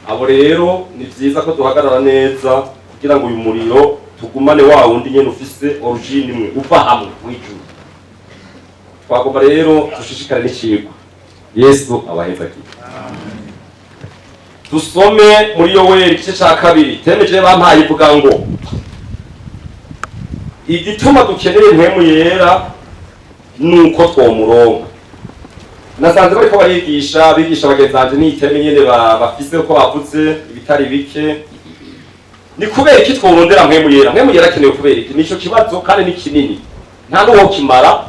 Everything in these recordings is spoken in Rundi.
Abo rero ni vyiza ko duhagarara neza kugira ngo uyu muriro tugumane wa wundi nyene ufise origine imwe uva hamwe mw'ijuru. Twagomba rero dushishikare n'icigwa. Yesu abahezagiye. Dusome muri Yoweri igice ca 2. Thème je bampaye ivuga ngo igituma dukeneye Mpwemu Yera nuko twomuronka. Nasanze bariko barigisha, bigisha bagenzi banje n'iyi thème nyene bafise uko bavuze ibitari bike. Ni kubera iki tworondera Mpwemu Yera? Mpwemu Yera akenewe kubera iki? Nico kibazo kandi ni kinini, nta n'uwo kimara,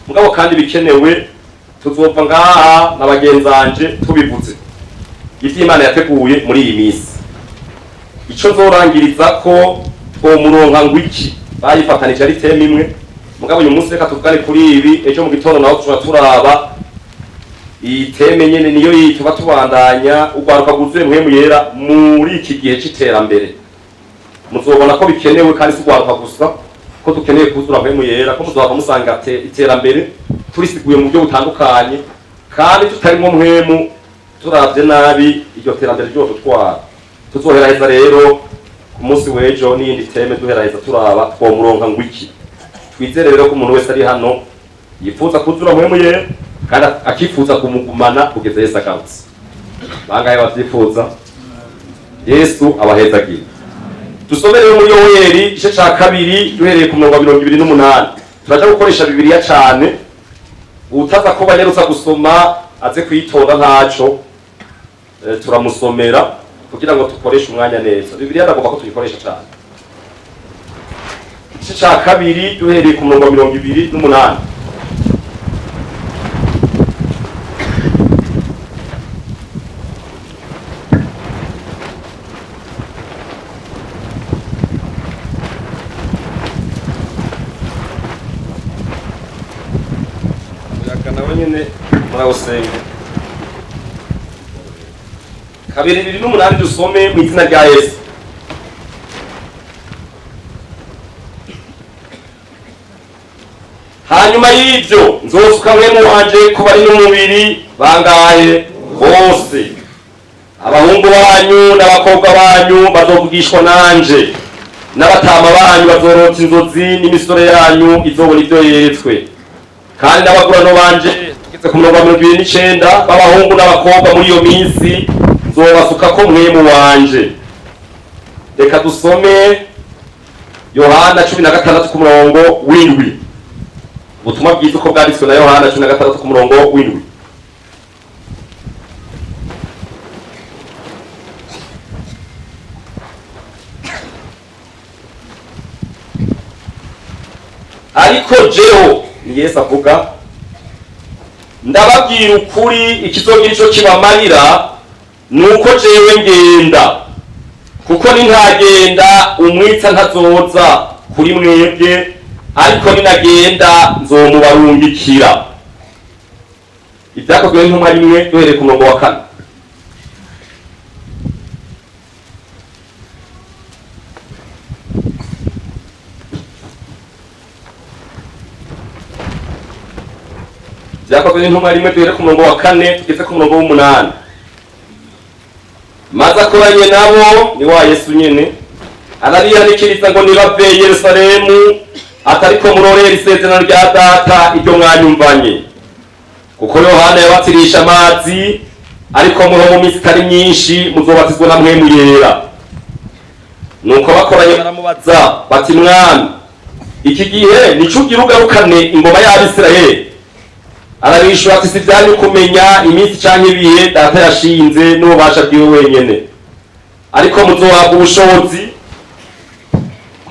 mugabo kandi bikenewe. Tuzova ngaha na bagenzi banje tubivuze ivyo Imana yateguye muri iyi minsi. Ico nzorangiriza ko twomuronka ngo iki, bayifatanije ari thème imwe, mugabo uyu munsi reka tuvugane kuri ibi. Ejo mu gitondo naho tuba turaba iyi thème nyene, niyo iyi tuba tubandanya urwaruka rwuzuye Mpwemu Yera muri iki gihe c'iterambere. Muzobona ko bikenewe, kandi si urwaruka gusa ko dukeneye kuzura Mpwemu Yera, ko muzohava musanga iterambere turisiguye mu buryo butandukanye, kandi tutarimwo Mpwemu turavye nabi iryo terambere ryodutwara. Tuzoheraheza rero ku munsi w'ejo n'iyindi thème, duheraheza turaba twomuronka ngo iki. Twizere rero ko umuntu wese ari hano yifuza kuzura Mpwemu Yera kandi akifuza kumugumana kugeza Yesu agarutse. Bangahe bavyifuza? Yesu abahezagiye. Dusome rero muri Yoweri igice ca 2 duhereye ku murongo wa 28. Turaja gukoresha Bibiliya cane, utaza ko banyarutsa gusoma aze kuyitora ntaco, turamusomera kugira ngo dukoreshe umwanya neza. Bibiliya ndagomba ko tuyikoresha cane. Igice ca 2 duhereye ku murongo wa 28. Umuyaga nawe nyene murawusenga. 2:28, dusome mu izina rya Yesu. Hanyuma y'ivyo nzosuka Mpwemu wanje ku bari n'umubiri bangahe bose. Abahungu banyu n'abakobwa banyu bazovugishwa nanje, n'abatama banyu bazorota inzozi, n'imisore yanyu izobona ivyo yeretswe. Kandi n'abagurano banje, tugeze ku murongo wa 29, b'abahungu n'abakobwa muri iyo minsi nzobasukako Mpwemu wanje. Reka dusome Yohana 16 ku murongo w'indwi. Ubutumwa bwiza uko bwanditswe na Yohana 16 ku murongo w'indwi. Ariko jeho, ni Yesu avuga, ndababwira ukuri, ikizogira ico kibamarira nuko jewe ngenda, kuko nintagenda umwitsa ntazoza kuri mwebwe, ariko ninagenda nzomubarungikira. Ibyakozwe n'intumwa 1 duhereye ku murongo wa 4. Ibyakozwe n'intumwa 1 duhereye ku murongo wa 4 tugeze ku murongo w'umunani. Maze akoranye nabo, ni wa Yesu nyene, arabihanikiriza ngo nibave i Yerusalemu, atariko murorera isezerano rya Data iryo mwanyumvanye. Kuko Yohana yabatirisha amazi, ariko muho mu minsi itari myinshi muzobatizwa na Mpwemu Yera. Nuko bakoranye baramubaza bati, Mwami, iki gihe nico ugira ugarukane ingoma y'Abisirayeli? Arabishura ati, si ivyanyu kumenya iminsi canke ibihe Data yashinze n'ububasha bwiwe wenyene, ariko muzohabwa ubushobozi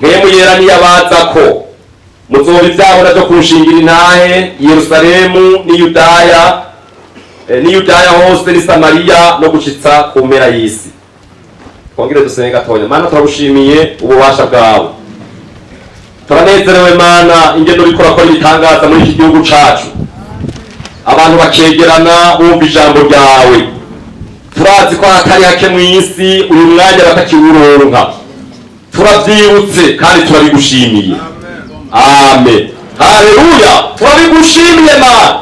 Mpwemu Yera niyabazako, muzoba ivyabona vyo kunshingira intahe i Yerusalemu n'i Yudaya, n'i Yudaya hose n'i Samariya no gushitsa ku mpera y'isi. Twongere dusenge gatonya. Mana, turagushimiye ububasha bwawe, turanezerewe Mana ingendo uriko urakora ibitangaza muri iki gihugu cacu, abantu bakegerana bumva ijambo ryawe. Turazi ko hatari hake mw'isi uyu mwanya batakiwuronka, turavyibutse kandi turabigushimiye. Amen, haleluya. Turabigushimiye Mana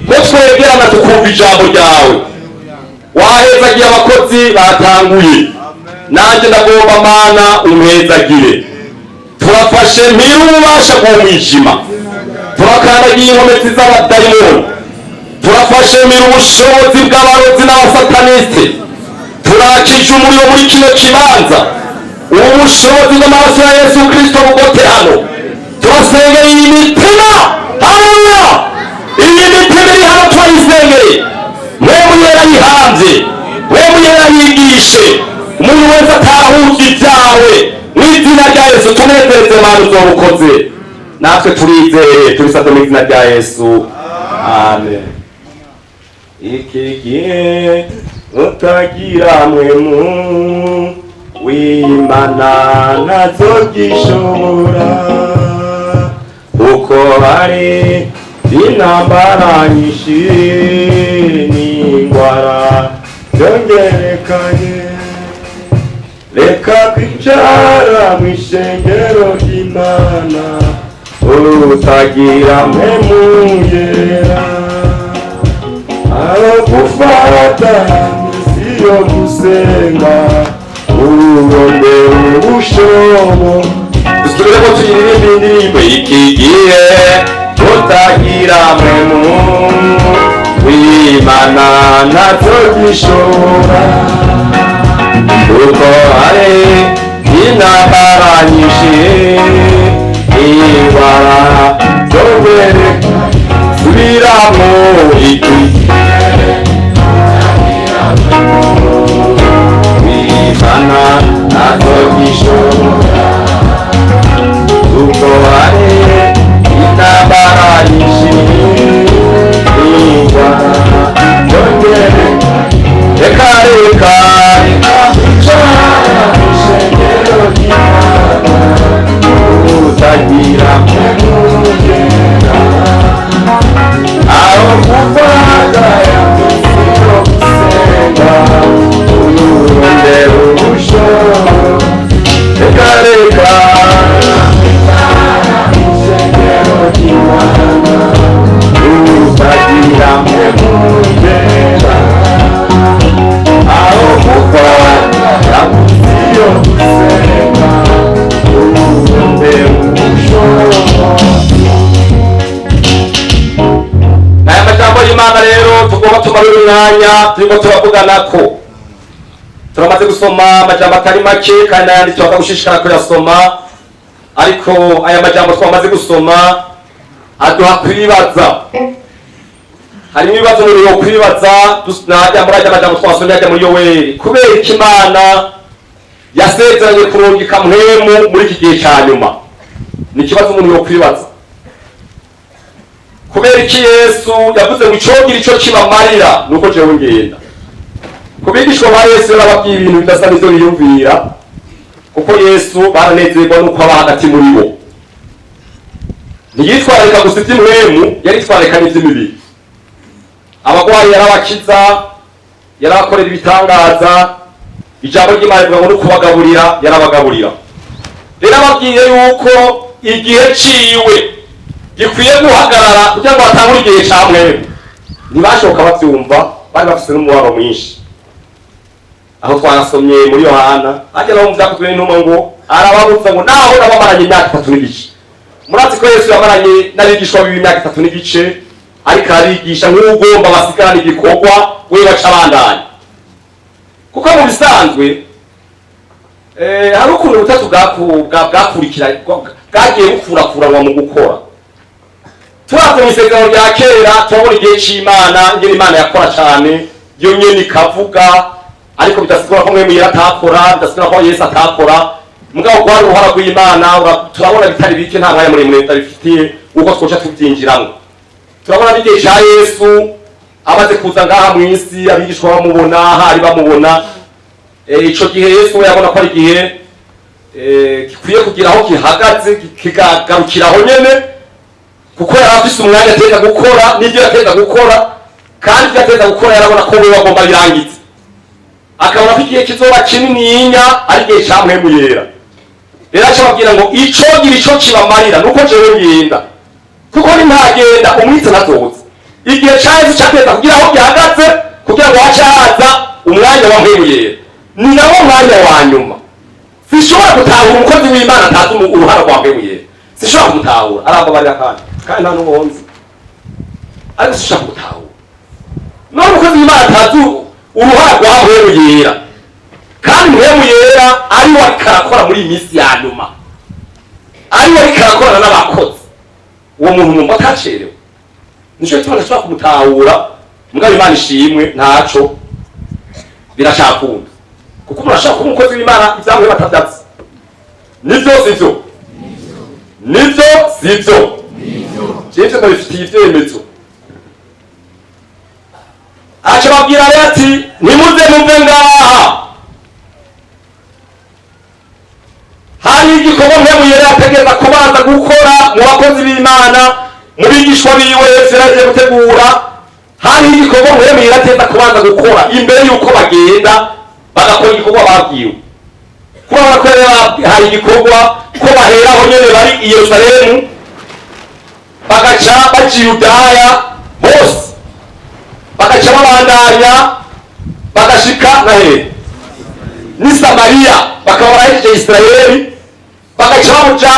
ko twegerana tukumva ijambo ryawe. Wahezagiye abakozi batanguye, nanjye ndagomba, Mana, umpezagire. Turafashe mpiri ububasha bw'umwijima, turakandagiye inkomezi z'abadayimoni, turafashe mpiri ubushobozi bw'abarozi n'abasataniste, turakije umuriro muri kino kibanza. Ubu bushobozi bw'amaraso ya Yesu Kristo bugote hano. Turasengera iyi mitima, haleluya! Iyi mitima iri hano turayisengere. Mpwemu Yera yihanze, Mpwemu Yera yigishe umuntu wese atahuje ibyawe mu izina rya Yesu. Tunezereze, Mana, uzoba ukoze, natwe turizeye, tubisabye mu izina rya Yesu, amen. Iki gihe utagira Mpwemu w'Imana ntazogishobora, kuko hari intambara nyinshi n'indwara byongerekanye. Reka kwicara mu ishengero ry'Imana utagira Mpwemu Yera. Aho gufata misi yo gusenga, urondera ubushobo. Dusubiremo tuyiririmbe indirimbo. Iki gihe tutagira Mpwemu w'Imana ntazogishobora, kuko hari intambara nyinshi, indwara zongereka. Subiramo. Iki w'Imana ntazogishobora, kuko hari intambara nyinshi, indwara zongereka. Reka, reka, reka kwicara mw'ishengero ry'Imana utagira Mpwemu Yera. Aho gufata ya misi yo gusenga, urondera ubushobo. Reka, reka mw'ishengero ry'Imana utagira Mpwemu Yera. Aho gufata ya misi yo gusenga, urondera ubushobo. Aya majambo y'Imana rero tugomba tumara uyu mwanya turiko turavugana ko turamaze gusoma amajambo atari make, kandi n'ayandi turaza gushishikara kuyasoma. Ariko aya majambo twamaze gusoma aduha kwibaza. Harimo ibibazo umuntu yokwibaza najya muri aya majambo twasomye ajya muri Yoweri: kubera iki Imana yasezeranye kurungika Mpwemu muri iki gihe ca nyuma? Ni ikibazo umuntu yokwibaza. Kubera iki Yesu yavuze ngo icogira ico kibamarira nuko jewe ngenda? Ku bigishwa ba Yesu yarababwiye ibintu bidasa n'ivyo biyumvira, kuko Yesu baranezerwa nuko aba hagati muri bo. Ntiyitwararika gusa ivy'impwemu, yaritwararika n'ivy'imibiri. Abagwayi yarabakiza, yarabakorera ibitangaza. Ijambo ry'Imana rivuga ngo no kubagaburira yarabagaburira. Rero ababwiye yuko igihe ciwe gikwiye guhagarara kugira ngo batangure igihe ca Mpwemu, ntibashoboka bavyumva, bari bafise n'umubabaro mwinshi. Aho twasomye muri Yohana hajya naho mu Vyakozwe n'Intumwa ngo arababutsa ngo naho nabamaranye imyaka 3 n'igice. Murazi ko Yesu yamaranye n'abigishwa biwe imyaka 3 n'igice, ariko arabigisha nk'ugomba basigarana igikorwa, we baca abandanya. Kuko mu bisanzwe hari ukuntu ubutatu bwakurikira, bwagiye bukurakuranwa mu gukora. Turavye mu Isezerano rya Kera, turabona igihe c'Imana, ingene Imana yakora cane yo nyene ikavuga, ariko bidasigura ko Mpwemu Yera atakora, bidasigura ko Yesu atakora. Mugabo rwari uruhara rw'Imana. Turabona bitari bike, nta mwanya muremure tutabifitiye uko twoca tuvyinjiramwo. Turabona n'igihe ca Yesu amaze kuza ngaha mw'isi, abigishwa bamubona, hari bamubona. Ico gihe Yesu we yabona ko ari igihe gikwiye kugira aho gihagaze, kikagarukira aho nyene, kuko yari afise umwanya ateza gukora n'ivyo yateza gukora, kandi ivyo yateza gukora yarabona ko wewe agomba birangize, akabona ko igihe kizoba kinininya ari igihe ca Mpwemu Yera. Rero aca ababwira ngo icogira ico kibamarira nuko jewe ngenda, kuko nintagenda umwitse ntazoza. Igihe ca Yesu cateza kugira aho gihagaze. Kugira ngo hace haza umwanya wa Mpwemu Yera, ni nawo mwanya wa nyuma. Sinshobora gutahura umukozi w'Imana atazi uruhara rwa Mpwemu Yera. Sinshobora kumutahura, arambabarira kandi nta n'uwo nzi, ariko sinshobora kumutahura. None umukozi w'Imana atazi uruhara rwa Mpwemu Yera, kandi Mpwemu Yera ari we ariko arakora muri iyi minsi ya nyuma, ari we ariko arakorana n'abakozi, uwo muntu mwumva atacerewe? Nico gituma ntashobora kumutahura. Mugabo Imana ishimwe, ntaco biracakunda, kuko umuntu ashobora kuba umukozi w'Imana ibyamuhe batavyatsi. Nivyo, sivyo? Nivyo, sivyo? Jewe ndabifitiye ivyemezo. Aca babwira rero ati: "Ntimuze muve ngaha." Hari igikorwa Mpwemu Yera yategereza kubanza gukora mu bakozi b'Imana, mu bigishwa biwe Yesu yaragiye gutegura. Hari igikorwa Mpwemu Yera ategereza kubanza gukora imbere y'uko bagenda bagakora igikorwa babwiwe. Kubera ko rero hari igikorwa ko baheraho nyene bari i Yerusalemu, bagaca baja i Yudaya hose, bagaca babandanya bagashika na hehe? Ni Samariya, bakaba barahejeje Isirayeli, bagaca bamuja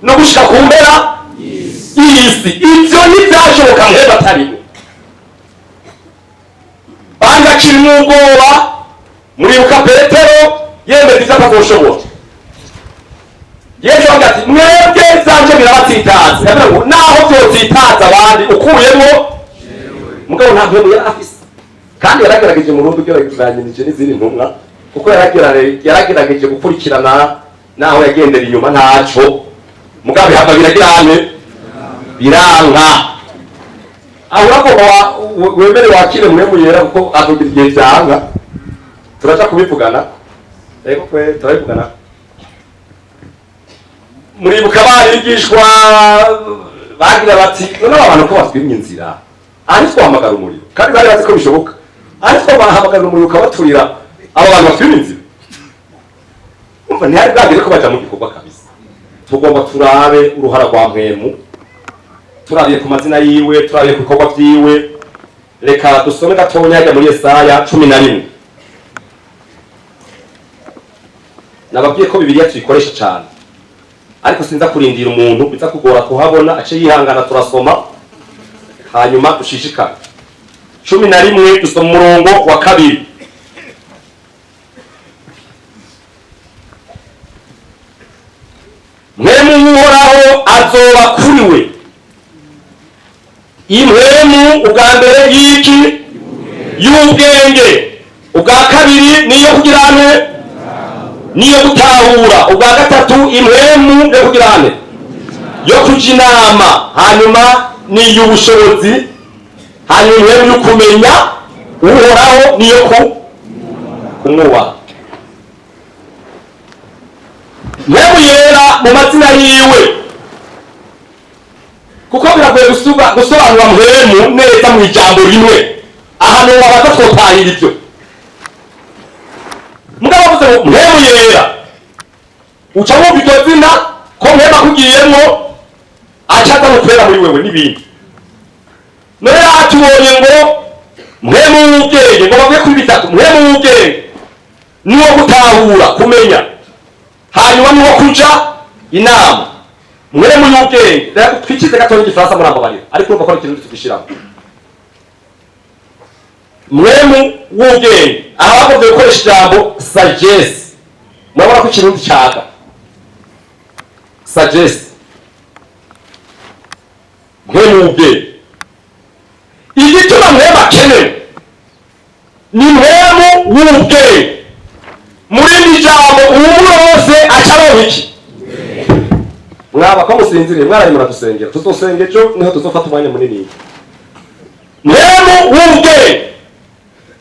no gushika ku mpera y'isi. Ivyo ntivyashoboka Mpwemu atarimo. Bari bakiri ubwoba. Muribuka Petero yemeza ivyo atazoshobora. Yesu avuga ati: "Mwebwe ivyanje birabatsitaza." Yavuga ngo naho vyotsitaza abandi ukuyemo, mugabo nta Mpwemu yari afise. Kandi yaragerageje mu rundi ugereranyije n'izindi ntumwa, kuko yaragerageje gukurikirana naho yagendera inyuma, ntaco. Mugabo bihava biragirane biranka. Aho uragomba wemere wakire Mpwemu Yera, kuko azogira igihe vyanga. Turaja kubivugana, ego kwe, turabivugana. Muribuka barigishwa bagira bati: "None aba bantu ko batwimye inzira, ari twahamagara umuriro?" Kandi bari bazi ko bishoboka. Ariko bahamagara umuriro ukabaturira, aba bantu batwimye inzira. Umva, ntihari bwagere ko baja mu gikorwa kabisa. Tugomba turabe uruhara rwa Mpwemu, turabiye ku mazina yiwe, turabiye ku bikorwa vyiwe. Reka dusome gatonya hajya muri Yesaya 11. Nababwiye ko Bibiliya tuyikoresha cane, ariko sinza kurindira umuntu biza kugora kuhabona ace yihangana. Turasoma hanyuma dushishikare. 11, dusoma umurongo wa 2. Mpwemu w'Uhoraho azoba kuri we, impwemu ubwa mbere y'iki? Y'ubwenge. Ubwa kabiri niyo kugira nte? Niyo gutahura. Ubwa gatatu impwemu yo kugira nte? Yo kuja inama. Hanyuma niy'ubushobozi. Hanyuma impwemu yo kumenya Uhoraho, niyo kumwubaha. Mpwemu Yera mu mazina yiwe, kuko biragoye gusobanura Mpwemu neza mu ijambo rimwe. Ahantu wabaza twotahira ivyo. Mugabo avuze ngo Mpwemu Yera, uca wumva iryo zina ko Mpwemu akugiyemwo aca aza gukwera muri wewe n'ibindi. None rero tubonye ngo Mpwemu w'ubwenge, ngo bavuge kuri bitatu: Mpwemu w'ubwenge niwo gutahura, kumenya, hanyuma niwo kuja inama. Mpwemu y'ubwenge, reka twikize gatoya igifaransa, murambabarira, ariko urumva ko ari ikintu tugishiramo. Mpwemu w'ubwenge, aha bagombye gukoresha ijambo sagesse. Murabona ko ikirundi caga sagesse. Mpwemu w'ubwenge, igituma Mpwemu akenewe ni Mpwemu w'ubwenge. Muri iri jambo uwumurose aca aronka iki? Mwaba ko musinziriye, mwaraye muradusengera. Tuzosenga ejo, niho tuzofata umwanya munini. Mpwemu w'ubwenge,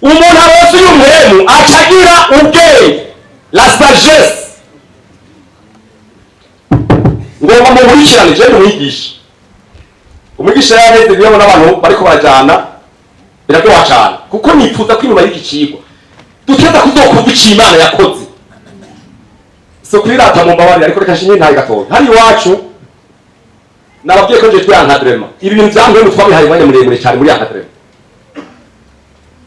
umuntu arose uyu Mpwemu aca agira ubwenge, la sagesse. Ngomba mukurikirane, jewe umwigisha. Umwigisha yaraheze iyo abona abantu bariko barajana biraryoha cane, kuko nifuza ko inyuma y'iki cigwa duteza kuzokumva ico Imana yakoze. So kwirata, mu mbabarire, ariko reka nshinge ntaye gatoya. Hari iwacu nababwiye ko nje twe encadrement, ibi bintu vya Mpwemu twabihaye umwanya muremure cyane muri encadrement.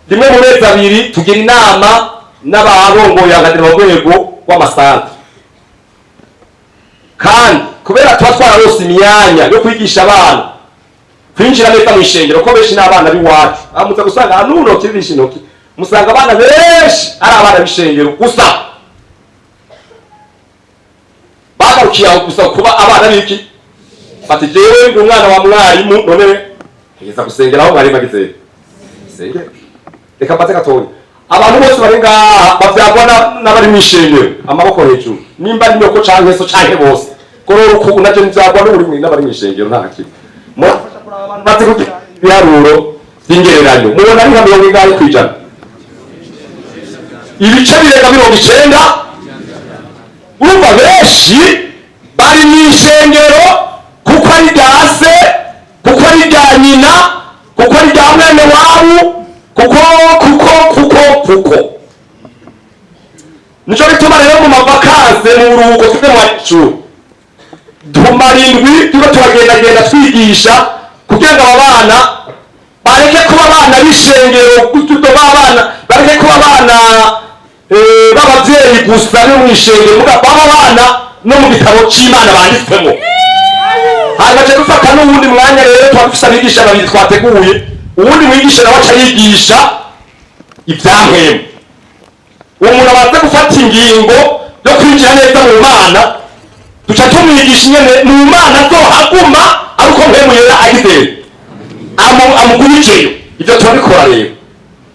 Rimwe mu mezi 2 tugira inama n'abarongoye encadrement mu rwego rw'ama centres. Kandi kubera tuba twararose imyanya yo kwigisha abana kwinjira neza mu ishengero, ko benshi n'abana b'iwacu, amuza gusanga ahantu unoki bisha intoki, musanga abana benshi ari abana b'ishengero gusa, bagarukiye aho gusa kuba abana b'iki, bati: "Jewe ndi umwana wa mwarimu, none ntegeza gusengera aho mwarimu agize sengera." Reka mbaze gatoya abantu bose bari ngaha bavyagwa n'abari mw'ishengero, amaboko hejuru, nimba ari nyoko canke so canke bose. Gorora uku navyo ntivyagwa n'uri n'abari mw'ishengero, nta kimwe murafasha kuraba. Abantu bazi kugira ibiharuro vy'ingereranyo, mubona ari nka 50%? Ibice birenga 90. Urumva benshi bari mw'ishengero kuko ari rya se, kuko ari rya nyina, kuko ari rya mwene wabo, kuko kuko kuko kuko. Nico gituma rero mu ma vacances, mu buruhuko, twebwe mu banyeshuri tumara indwi turiko turagendagenda twigisha kugira ngo aba bana bareke kuba abana b'ishengero gutyo, b'abana bareke kuba abana b'abavyeyi gusa no mw'ishengero, muga baba abana no mu gitabo c'Imana banditswemo. Hanyuma ca dufata n'uwundi mwanya rero, tuba dufise abigisha babiri twateguye. Uwundi mwigisha nawe aca yigisha ibyampwemu. Uwo muntu abanza gufata ingingo yo kwinjira neza mu Mana, duca tumwigisha ingene mu Mana azohaguma ari uko Mpwemu Yera agize amugumijeyo. Ibyo turabikora rero.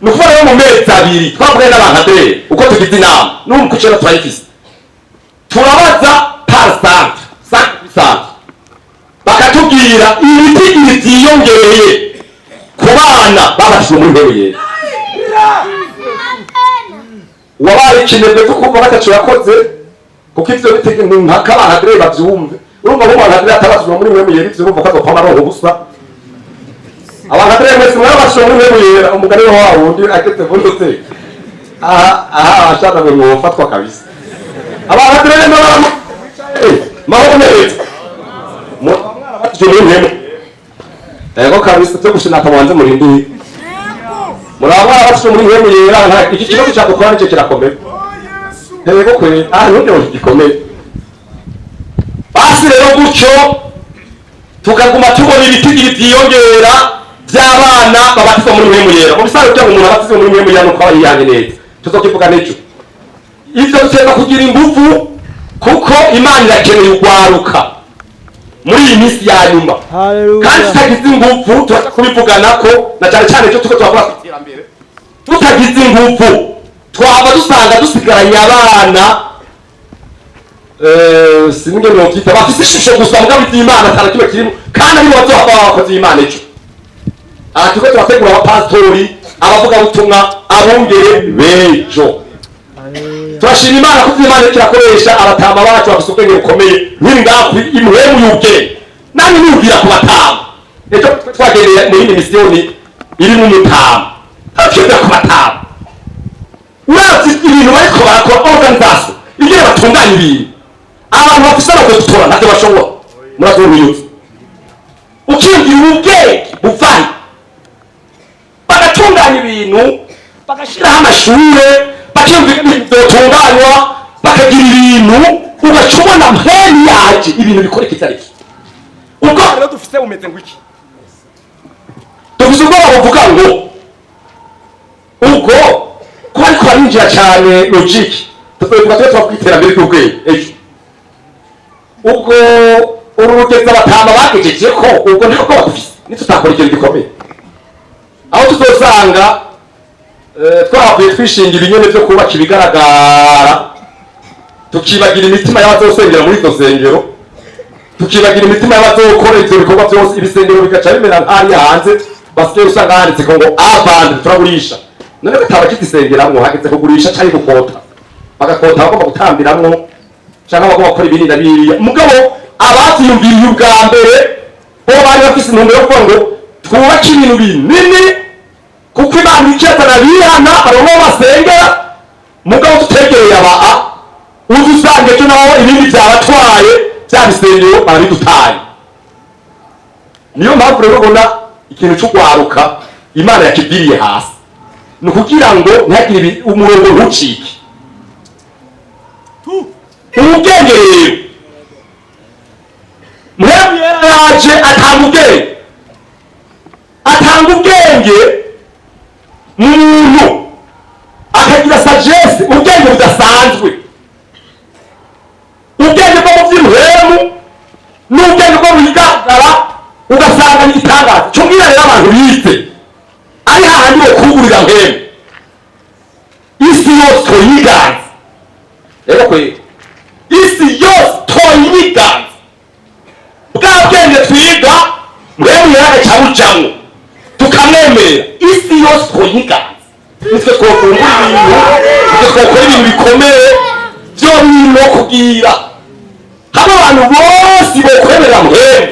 Ni ukuvuga rero mu mezi 2 twavugaye n'abantu adere uko tugize inama n'ubu ku icenda turayifise, turabaza par centre, centre kuri centre, bakatubwira ibitigiri vyiyongereye ku bana babatijwe muri Mpwemu Yera. Uwabaye ikinebwe cyo kumva bataco yakoze, kuko ivyo bitege mpaka abantu adere bavyumve. Urumva nk'umuntu adere atabatijwe muri Mpwemu Yera, ivyo urumva ko azokwama aronka ubusa. Abantu adere mwese mwarabatijwe muri Mpwemu Yera, umugani wa wundi ageze muri aha aha, abashaka ngo mwofatwa kabisa. Abantu adere nabo mahoro neza, mwarabatijwe muri Mpwemu. Ego kabisa, byo gushinaka mubanze murindire. Muraba mwarabatijwe muri Mpwemu Yera. Iki kibazo cyadukora nicyo kirakomeye. Ego kwe, aha ntugire ngo gikomeye. Basi rero gutyo tukaguma tubona ibitigiri vyiyongera vy'abana babatizwa muri Mpwemu Yera. Mu bisanzwe kugira ngo umuntu abatizwe muri Mpwemu Yera nuko aba yihanye neza, tuzokivuga n'ejo. Ivyo biteza kugira ingufu, kuko Imana irakeneye ugwaruka muri iyi minsi ya nyuma. Kandi tutagize ingufu, turaza kubivuganako na cyane cyane icyo tuko turavuga ku iterambere, tutagize ingufu twaba dusanga dusigaranye abana, sinige novyita, bafise ishusho gusa mugabo ivy'Imana atana kimwe kirimo, kandi aribo bazohava abakozi b'Imana ejo. Aha turiko turategura abapasitori, abavugabutumwa, abungere b'ejo. Turashima Imana ko Imana iriko irakoresha abatama bacu bafise ubwenge bukomeye. Nkiri ngaha, imuhemu y'ubwenge nange niyumvira ku batama. Ejo twagendeye mu yindi misiyoni irimo umutama, twiyumvira ku batama. Uravye ibintu bariko barakora, organisation ingene batunganya ibintu, abantu bafise abadotora ntavyo bashobora. Murazohiyuza ukiyumvira ubwenge buvahe, bagatunganya ibintu, bagashiraho amashure, bakiyumvira ibintu vyotunganywa, bakagira ibintu, ugaca ubona mpeni yaje ibintu bikoreka ivyo arivyo. Ubwoba rero dufise bumeze ngo iki? Dufise ubwoba buvuga ngo ubwo kuba ariko barinjira cyane logique, tuzobivuga tube tuba kw'iterambere ry'ubwenge ejo. Ubwo uru rugezi abatama bagejeje ko, ubwo niko ko badufise nitutakora ikintu gikomeye, aho tuzosanga twahavuye twishinga ibinyene vyo kubaka ibigaragara, tukibagira imitima y'abazosengera muri izo nsengero, tukibagira imitima y'abazokora ivyo bikorwa vyose, ibisengero bigaca bimera nk'ahariya hanze basigaye usanga handitse ngo "À vendre", turagurisha. None bataba bakizisengeramwo, hageze kugurisha canke gukota, bagakota abagomba gutambiramwo canke abagomba gukora ibindi na biriya. Mugabo abavyiyumviriye ubwa mbere bo bari bafise intumbero yo kuvuga ngo twubake ibintu binini, kuko Imana ikiyazana bihana baronka aho basengera. Mugabo tutegereye aba a uza usanga ejo naho ibindi vyabatwaye, vya bisengero barabidutaye. Niyo mpamvu rero ubona ikintu c'ugwaruka Imana yakiviriye hasi. Ni ukugira ngo ntihagire umurongo ntucike. Ubwenge rero, Mpwemu Yera yaje atanga ubwenge, atanga ubwenge mu muntu, akagira sagesse, ubwenge budasanzwe, ubwenge bwo mu by'impwemu n'ubwenge bwo mu bigaragara, ugasanga ni igitangaza. Cyo mbwira rero, abantu bize ari hahandi bo kugurira mpwemu, isi yose toyiganze. Rero kweri isi yose toyiganze, bwa bwenge twiga, Mpwemu Yera agaca bujamwo, tukamwemerera, isi yose toyiganze. Nitwe twokumbura ibintu, nitwe twokora ibintu bikomeye byo bintu kubwira hamwe abantu bose bokwemerera mpwemu,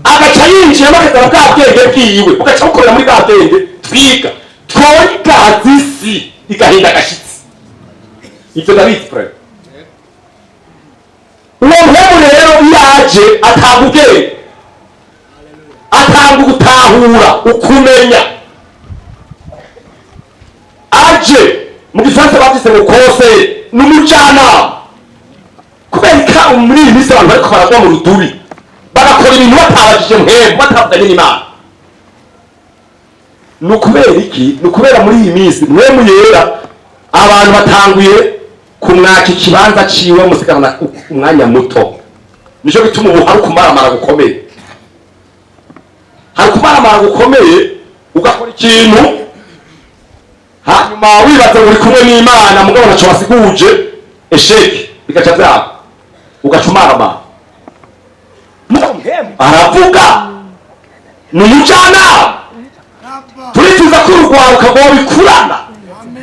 agaca yinjiramo, akazana bwa bwenge bwiwe, bugaca bukorera muri bwa bwenge twiga, twoyigaza, isi igahinda agashitsi. Ibyo ndabizi, frère. Uwo mpwemu rero iyo aje atanga ubwenge, atanga ugutahura, ukumenya. Aje mu gifaransa bavyise ngo conseil, ni umujyanama. Kubera ko muri iyi minsi abantu bariko baragwa mu rudubi, bagakora ibintu batabajije mpwemu, batavuganye n'Imana, ni ukubera iki? Ni ukubera muri iyi minsi Mpwemu Yera abantu batanguye kumwaka ikibanza ciwe, musigarana umwanya muto. Nico gituma ubu hari ukumaramara gukomeye, hari ukumaramara gukomeye. Ugakora ikintu, hanyuma wibaza ngo uri kumwe n'Imana, mugabo ntaco wasiguje, échec bigaca vyaba, ugaca umaramara. Aravuga, ni umujyanama. Turifuza ko urugwaruka rwobikurana.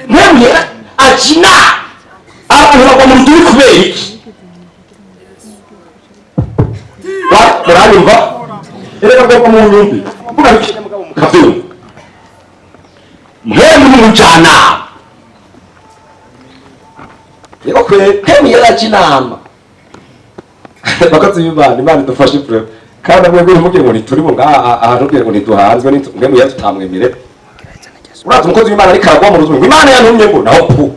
Mpwemu Yera aja inama. Abantu bagwa mu rudubi kubera iki? Muranyumva? Erega ngomba mu nyumvi mvuga bike, mugabo mukavyumva. Mpwemu ni umujyanama. Yego kwe, Mpwemu Yera aja inama. Bakozi b'Imana, Imana idufashe vraiment. Kandi mwebwe ntimugire ngo ntituri mu ngaha ahantu, ntugire ngo ntiduhanzwe Mpwemu Yera tutamwemere. Uraza umukozi w'Imana ariko aragwa mu rudubi ngo Imana yantumye, ngo naho pu,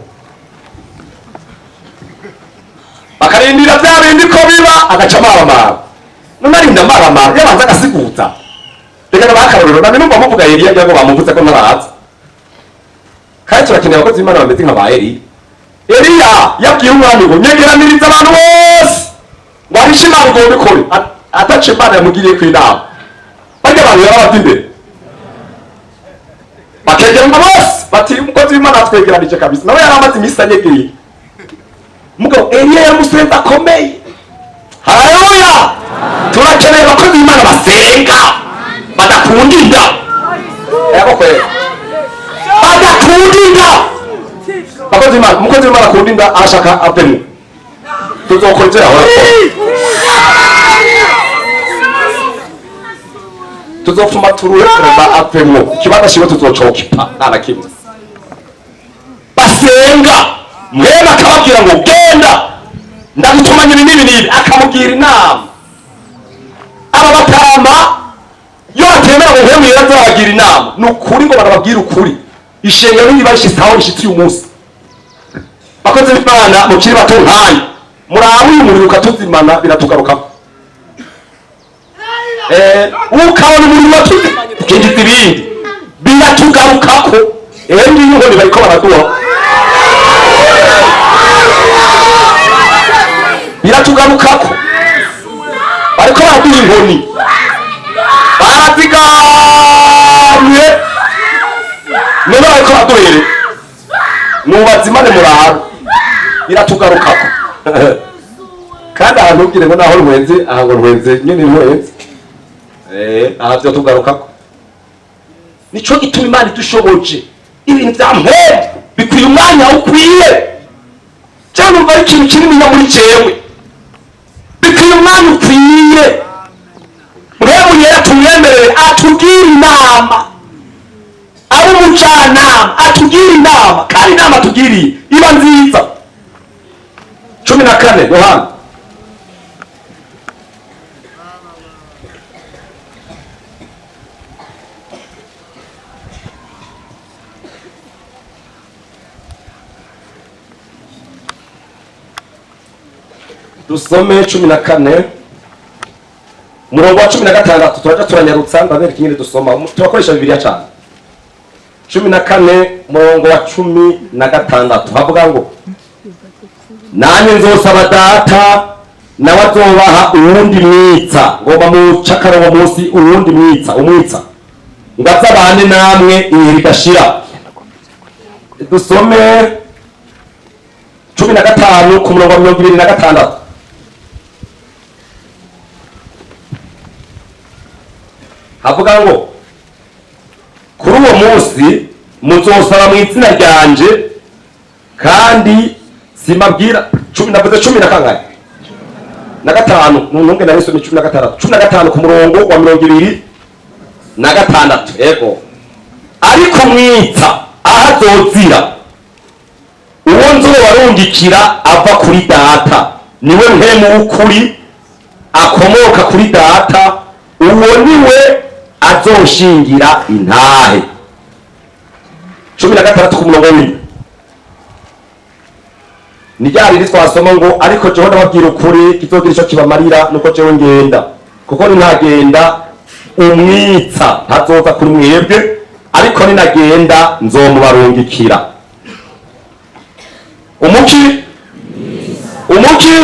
bakarindira bya bindi ko biba, agaca amaramara. None arinda amaramara, yabanza agasiguza. Reka nabahe akarorero. Nami numva muvuga Eliya, ngira ngo bamuvuze ko ntaraza. Kandi turakeneye abakozi b'Imana bameze nka ba Eliya. Eliya yabwiye umwami ngo nyegeraniriza abantu bose, ngo arishe Imana igomba ikore, ataca Imana yamugiriye ku inama. Barya abantu yarabavye imbere, bakegerana bose, bati umukozi w'Imana atwegeranije kabisa. Nawe yari amaze iminsi anyegeye. Mugabo Eliya yari umusenzi akomeye. Haleluya! Turakeneye abakozi b'Imana basenga, badakunda inda. Yego kweli, badakunda inda. Abakozi b'Imana, umukozi w'Imana akunda inda arashaka avemo, tuzokora ivyo yahora akora, tuzopfuma turuhe kurema avemo, ikibanza ciwe tuzocokipa nta na kimwe. Basenga, mwene akababwira ngo genda, ndagutumanye ibi n'ibi n'ibi, akamubwira inama. Aba batama iyo batemera ngo Mpwemu Yera azabagira inama, ni ukuri ngo barababwira ukuri, ishengero niba rishitse aho rishitse uyu munsi. Bakozi b'Imana mukiri bato nkanyu, murabe uyu muriro ukatuzimana, biratugarukako. Ukabona umuriro watuzimanye, tukinjiza ibindi, biratugarukako. Ngiyi inkoni bariko baraduha, biratugarukako. Bariko baraduha inkoni, barazigamye, none bariko baraduhere nubazimane. Murabe, biratugarukako. Kandi aha ntubwire ngo naho ntwenze aha, ngo ntwenze nyene ntwenze. Aha vyo tugarukako. Nico gituma Imana idushoboje ibintu vya mpwemu bikwiye umwanya ukwiye. Cyangwa numva ari ikintu kinini muri jewe, bikwiye umwanya ukwiye. Mpwemu Yera tumwemerere atubwire inama, abe umujyanama, atubwire inama, kandi inama atugiriye iba nziza. 14 Yohana. Dusome 14, umurongo wa 16. Turaja turanyarutsa, ndabereka ingene dusoma. Turakoresha Bibiliya cane. 14, umurongo wa 16, havuga ngo: "Nanjye nzosaba Data, nawe azobaha uwundi mwitsa." Ngomba muca akarongo munsi. Uwundi mwitsa, umwitsa, ngo azabane namwe ibihe bidashira. Dusome 15 ku murongo wa 26. Havuga ngo: "Kuri uwo munsi muzosaba mu izina ryanje, kandi simbabwira." Cumi, navuze cumi na kangahe? Na gatanu. Ntunge nari nsomye 16. 15 ku murongo wa 26. Ego. "Ariko mwitsa aho azozira, uwo nzobarungikira ava kuri Data, niwe Mpwemu w'ukuri akomoka kuri Data, uwo niwe azoshingira intahe." 16 ku murongo w'indwi ni rya rindi twasoma ngo: "Ariko jewe ndababwira ukuri, kizogira ico kibamarira nuko jewe ngenda, kuko ninagenda umwitsa ntazoza kuri mwebwe, ariko ninagenda nzomubarungikira." Umuki? Umuki?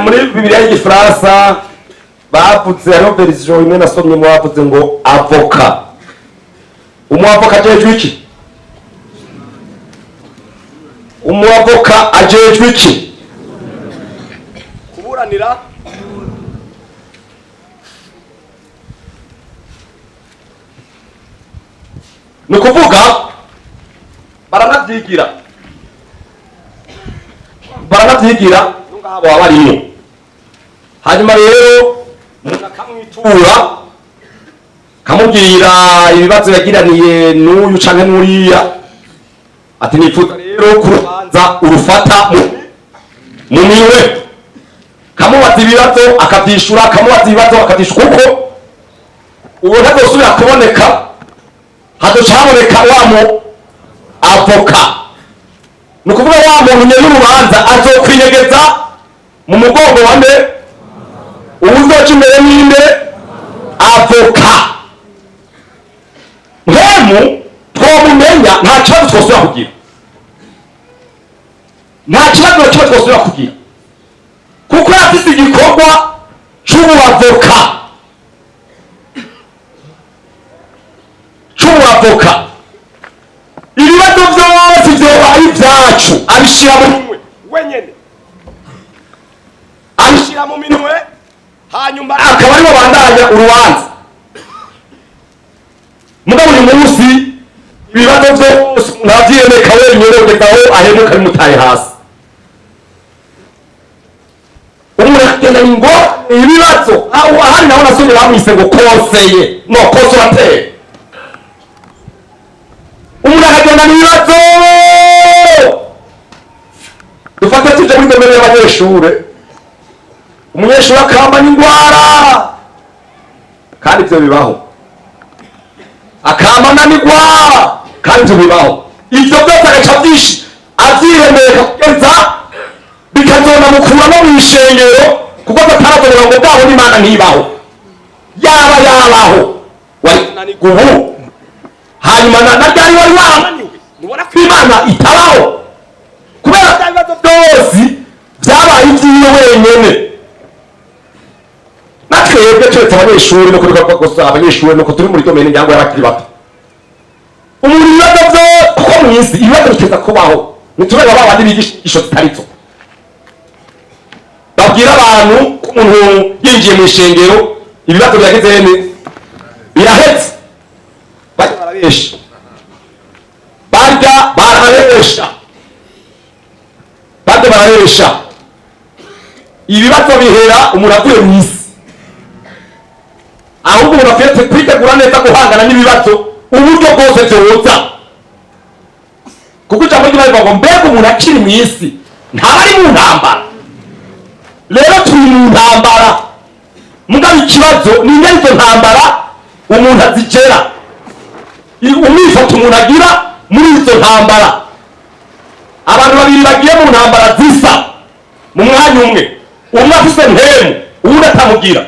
Muri Bibiliya y'Igifaransa bavuze, hariho version imwe nasomye mu bavuze ngo avocat. Umuavoka ajejwe iki? Umuavoka ajejwe iki? Kuburanira. Ni ukuvuga baranavyigira, baranavyigira ngaha baba barimo. Hanyuma rero umuntu akamwitura, kamubwira ibibazo yagiraniye n'uyu canke n'uriya, ati: "Nifuza rero ko urubanza urufata mu minwe." Kamubaza ibibazo akavyishura, kamubaza ibibazo akavyishura, kuko uwo ntazosubira kuboneka, hazoca haboneka wa mu avocat. Ni ukuvuga wa muntu nyene urubanza azokwinyegeza mu mugongo wa nde? Uwuzoca imbere ninde? Avocat. Mpwemu twomumenya, nta kibazo twosubira kugira, nta kibazo na kimwe twosubira kugira, kuko yafise igikorwa c'ubuavoka, c'ubuavoka. Ibibazo vyose vyoba ari ivyacu abishira mu minwe wenyene, abishira mu minwe, hanyuma akaba aribo bandanya urubanza. Mugabo uyu munsi ibibazo vyose umuntu avyiyemeka wenyene kugeza aho ahemuka bimutaye hasi. Umuntu akagenda ngo ibibazo aho ahandi naho nasomye bamwise ngo conseiller, no consolateur. Umuntu akagenda ibibazo, dufate tuje muri domaine y'abanyeshure, umunyeshuri akambanya ingwara, kandi ivyo bibaho, akamananirwa, kandi ivyo bibaho. Ivyo byose agaca vyinshi avyiremeka kugeza bikazonamukura no mw'ishengero, kuko atarazobona ngo bwaho n'Imana ntibaho. Yaba yabaho wari kunanirwa ubu? Hanyuma na ryari wari warananiwe? Ntubona ko Imana itabaho kubera bya bibazo byose byabaye ibyiwe wenyene? Natwebwe turetse abanyeshuri no kuri gusa abanyeshuri, nuko turi muri domaine nyango y'abakiri bato. Umuntu ibibazo byo, kuko mu isi ibibazo biteza kubaho, ntitureba ba bandi bigisha inyigisho zitarizo, babwira abantu ko umuntu yinjiye mu ishengero ibibazo byagize ni birahetse. Barya barabesha, barya barabesha, barya barabesha. Ibibazo bihera umuntu avuye mu isi. Ahubwo umuntu akwiye kwitegura neza guhangana n'ibibazo uburyo bwose byoza, kuko ijambo ry'Imana rivuga ngo: "Mbega umuntu akiri mu isi ntaba ari mu ntambara?" Rero turi mu ntambara, mugabo ikibazo ni ingene izo ntambara umuntu azigera, umwifato umuntu agira muri izo ntambara. Abantu Babiri bagiye mu ntambara zisa mu mwanya umwe, umwe afise Mpwemu, uwundi atamugira,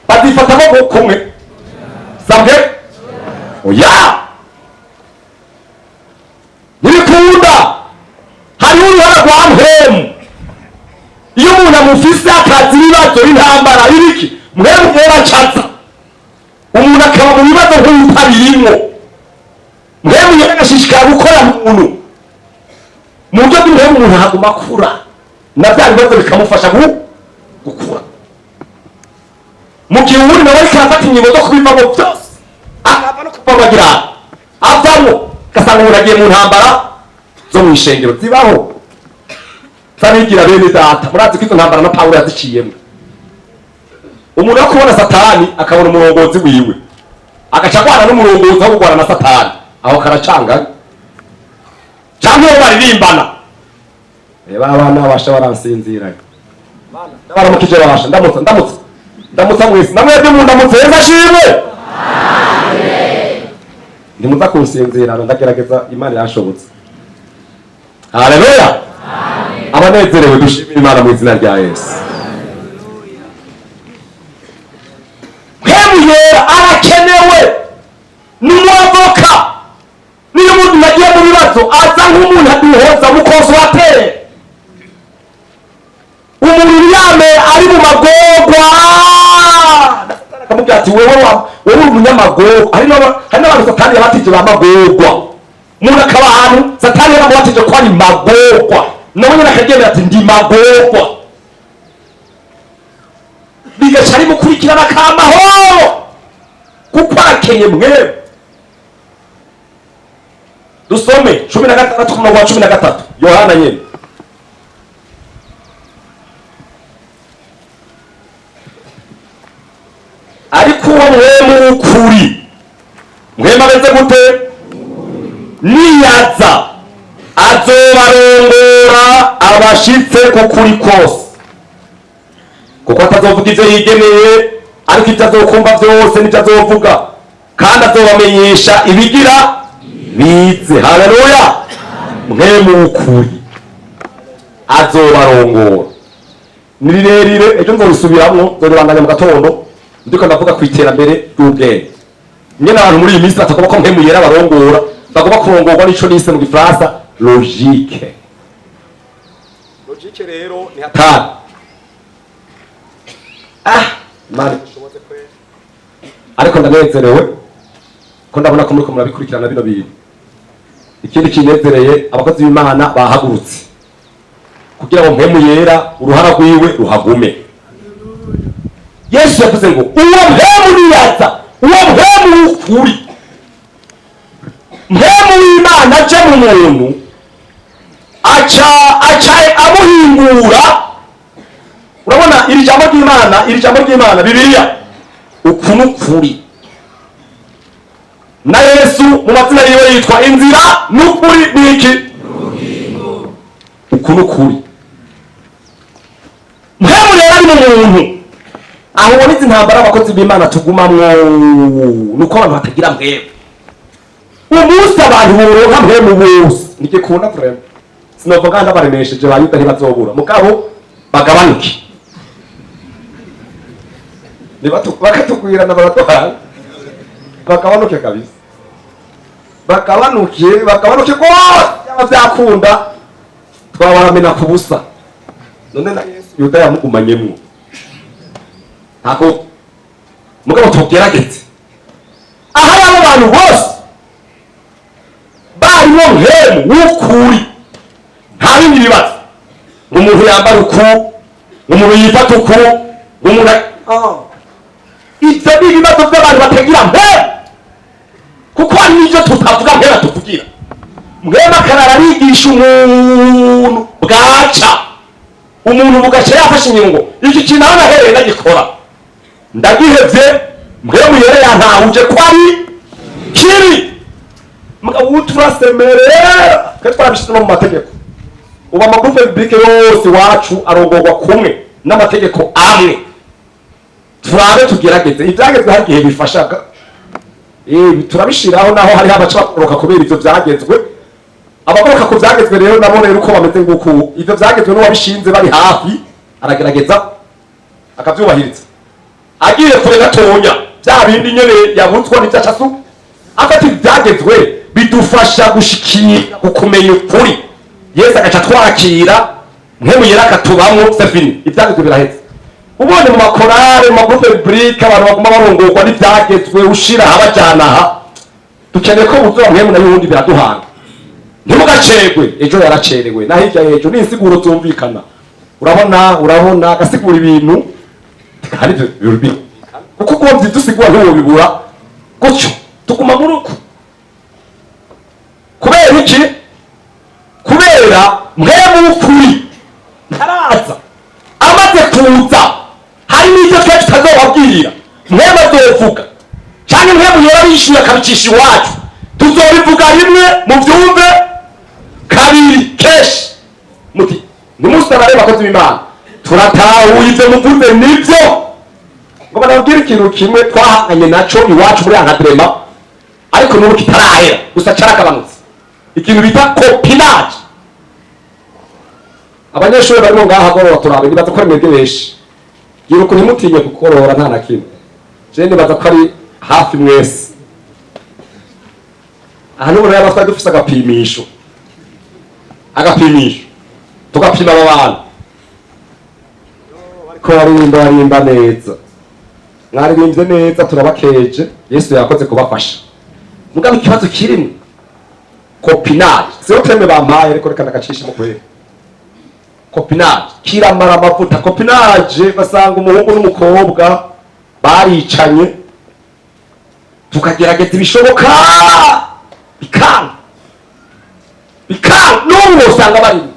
bazifatamo kumwe? Sabwe, oya, ntibikunda. Hariho uruhara rwa Mpwemu. Iyo umuntu amufise, akazi, ibibazo, intambara, ibiki, Mpwemu yera acaza, umuntu akaba mu bibazo nk'utabirimwo. Mpwemu yera agashishikara gukora muntu mu buryo bw'impwemu, umuntu ahaguma akura, na bya bibazo bikamufasha gukura, mu gihe uwundi nawe ariko arafata ingingo zo kubivamo byose, akava no kuvamo, agira avamo, ugasanga umuntu agiye mu ntambara zo mu ishengero zibaho z'abigira bene data. Murazi ko izo ntambara na Pawulo yaziciyemo. Umuntu wo kubona Satani akabona umurongozi wiwe, agaca agwana n'umurongozi aho kugwana na Satani, aho karacanganye. Cyangwa uwo baririmbana. Reba, abana babasha baransinziranye. Ndabaramukije babasha, ndamutsa, ndamutsa, ndamutsa mwese, namwebwe mu ndamutse. Heza ashimwe. Ntimuza kunsinzirana, ndagerageza, Imana irashobotse. Haleluya! Abanezerewe dushimire Imana mu izina rya Yesu. Mpwemu Yera arakenewe, ni umwavoka. Niyo umuntu agiye mu bibazo, aza nk'umuntu aduhoza mu consolateur. Umuntu yame ari mu magorwa, akamubwira ati: "Wewe wewe uri umunyamagorwa." Hari n'abantu Satani yabatije ba magorwa. Umuntu akaba ahantu Satani yaramubatije ko ari magorwa, nawe nyine akagendera ati: "Ndi magorwa." Bigaca rimukurikirana kamahoro, kuko arakenye mwebwe. Dusome 16 ku murongo wa 13, Yohana nyene. Ariko uwo Mpwemu w'ukuri, Mpwemu ameze gute? Niyaza, azobarongora abashitse ku kuri kose, kuko atazovuga ivyo yigeneye, ariko ibyo azokumva byose nibyo azovuga, kandi azobamenyesha ibigira bize. Haleluya! Mpwemu w'ukuri azobarongora. Ni rirerire, ejo nzorisubiramwo, nzoribandanya mu gatondo ndiko ndavuga ku iterambere ry'ubwenge, nyene abantu muri iyi minsi batagomba ko Mpwemu Yera barongora, bagomba kurongorwa n'ico nise mu Gifaransa logique. Logique rero ni hatari. Ah, Imana ishobotse kweli. Ariko ndanezerewe ko ndabona ko muriko murabikurikirana bino bintu. Ikindi kinezereye, abakozi b'Imana bahagurutse kugira ngo Mpwemu Yera uruhara rwiwe ruhagume. Yesu yavuze ngo uwo Mpwemu niyaza, uwo Mpwemu w'ukuri, Mpwemu w'Imana aje mu muntu, aca amuhingura. Urabona iri jambo ry'Imana, iri jambo ry'Imana, Bibiliya, uku n'ukuri. Na Yesu mu mazina yiwe yitwa inzira n'ukuri n'iki? Uku n'ukuri. Mpwemu rero ari mu muntu. Aho ubona izi ntambara abakozi b'Imana tugumamwo, nuko abantu batagira Mpwemu. Umunsi abantu boronka Mpwemu bose, nigikunda vraiment. Sinovuga ndabaremesheje, ba Yuda ntibazobura, mugabo bagabanuke. Bakatugwirana, baraduhana. Bagabanuke kabisa, bagabanuke, bagabanuke rwose. Byaba byakunda twabaramena ku busa. None na Yesu Yuda yamugumanyemwo ntako. Mugabo tugerageze. Aho abo bantu bose barimo Mpwemu w'ukuri, nta bindi bibazo, ngo umuntu yambara uku, ngo umuntu yifata uku, ngo umuntu. Ibyo ni ibibazo by'abantu batagira Mpwemu, kuko hari n'ibyo tutavuga, Mpwemu tuvugira. Mpwemu akarara arigisha umuntu, bwaca umuntu bugaca yafashe inyungu: "Iki kintu aho nahereye ndagikora ndagihevye, Mpwemu Yera yantahuje ko ari kibi." Mugabo turasemerera twe twarabishyize no mu mategeko. Ubu ama groupes bibliques yose iwacu arongorwa kumwe n'amategeko amwe. Turabe tugerageze. Ibyagezwe hari igihe bifashaga. Turabishiraho, naho hariho abaca bakoroka kubera ivyo byagezwe. Abagoroka ku vyagezwe rero nabo rero uko bameze nguku, ivyo vyagezwe n'uwabishinze bari hafi, aragerageza akavyubahiriza. Agiye kure gatonya, bya bindi nyene yabutswa n'ivyo acasu afata. Ivyagezwe bidufasha gushikira kukumenya ukuri, Yesu agaca twakira, Mpwemu Yera akatubamwo, c'est fini, ivyagezwe biraheze. Ubonye mu makorale, mu ma groupes bibliques, abantu baguma barongorwa n'ivyagezwe, ushira aha bajana aha, dukeneye ko buzura Mpwemu, nayo ubundi biraduhanga. Ntimugacerwe, ejo yaracerewe na hirya y'ejo, ni insiguro zumvikana. Urabona agasigura ibintu hari ibyo kuko ugomvye ibyo usigura ntiwobibura gutyo. Tuguma muri uku kubera iki? Kubera Mpwemu w'ukuri ntaraza. Amaze kuza, hari n'ibyo twe tutazobabwira, Mpwemu azovuga canke Mpwemu Yera bishyuye akabicisha iwacu. Tuzobivuga rimwe muvyumve, kabiri kenshi muti ntimusabare. Bakozi b'Imana, turatahuye ivyo muvuze nivyo. Ngo banabwire ikintu kimwe twahanganye naco iwacu muri encadrement, ariko n'ubu kitarahera, gusa caragabanutse, ikintu bita copinage. Abanyeshuri barimo ngaha agorora turabe, nibaza ko ari mwebwe benshi. Gira ukuntu ntimutinye kukorora, nta na kimwe. Je nibaza ko ari hafi mwese aha. N'ubu rero twari dufise agapimisho, tugapima aba bantu bariko barimba. Barimba neza, mwaririmbye neza, turabakeje, Yesu yakoze kubafasha. Mugabo ikibazo kirimo copinage, siyo thème bampaye, ariko reka ndagacishemo kwera. Copinage kiramara amavuta. Copinage, basanga umuhungu n'umukobwa baricanye, tukagerageza ibishoboka bikanga, bikanga. N'ubu usanga barimo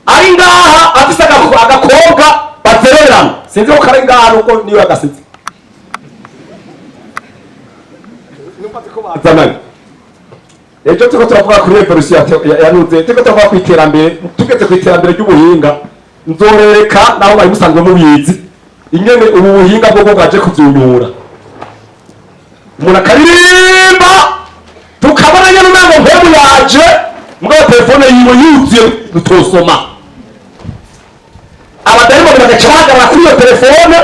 ari ngaha afise agakobwa bazererana, sinzi ko kari ngaha nuko niwe agasize bazananye. Ejo turiko turavuga kuri révolution yanuze, turiko turavuga ku iterambere. Tugeze ku iterambere ry'ubuhinga, nzorereka naho bari musanzwe mubizi ingene ubu buhinga bwo bwaje kuvyunyura. Umuntu akaririmba, tukabona nyene umengo Mpwemu yaje, mugabo telefone yiwe yuzuye tutosoma. Abadayimoni bagaca bahagarara kuri iyo telefone.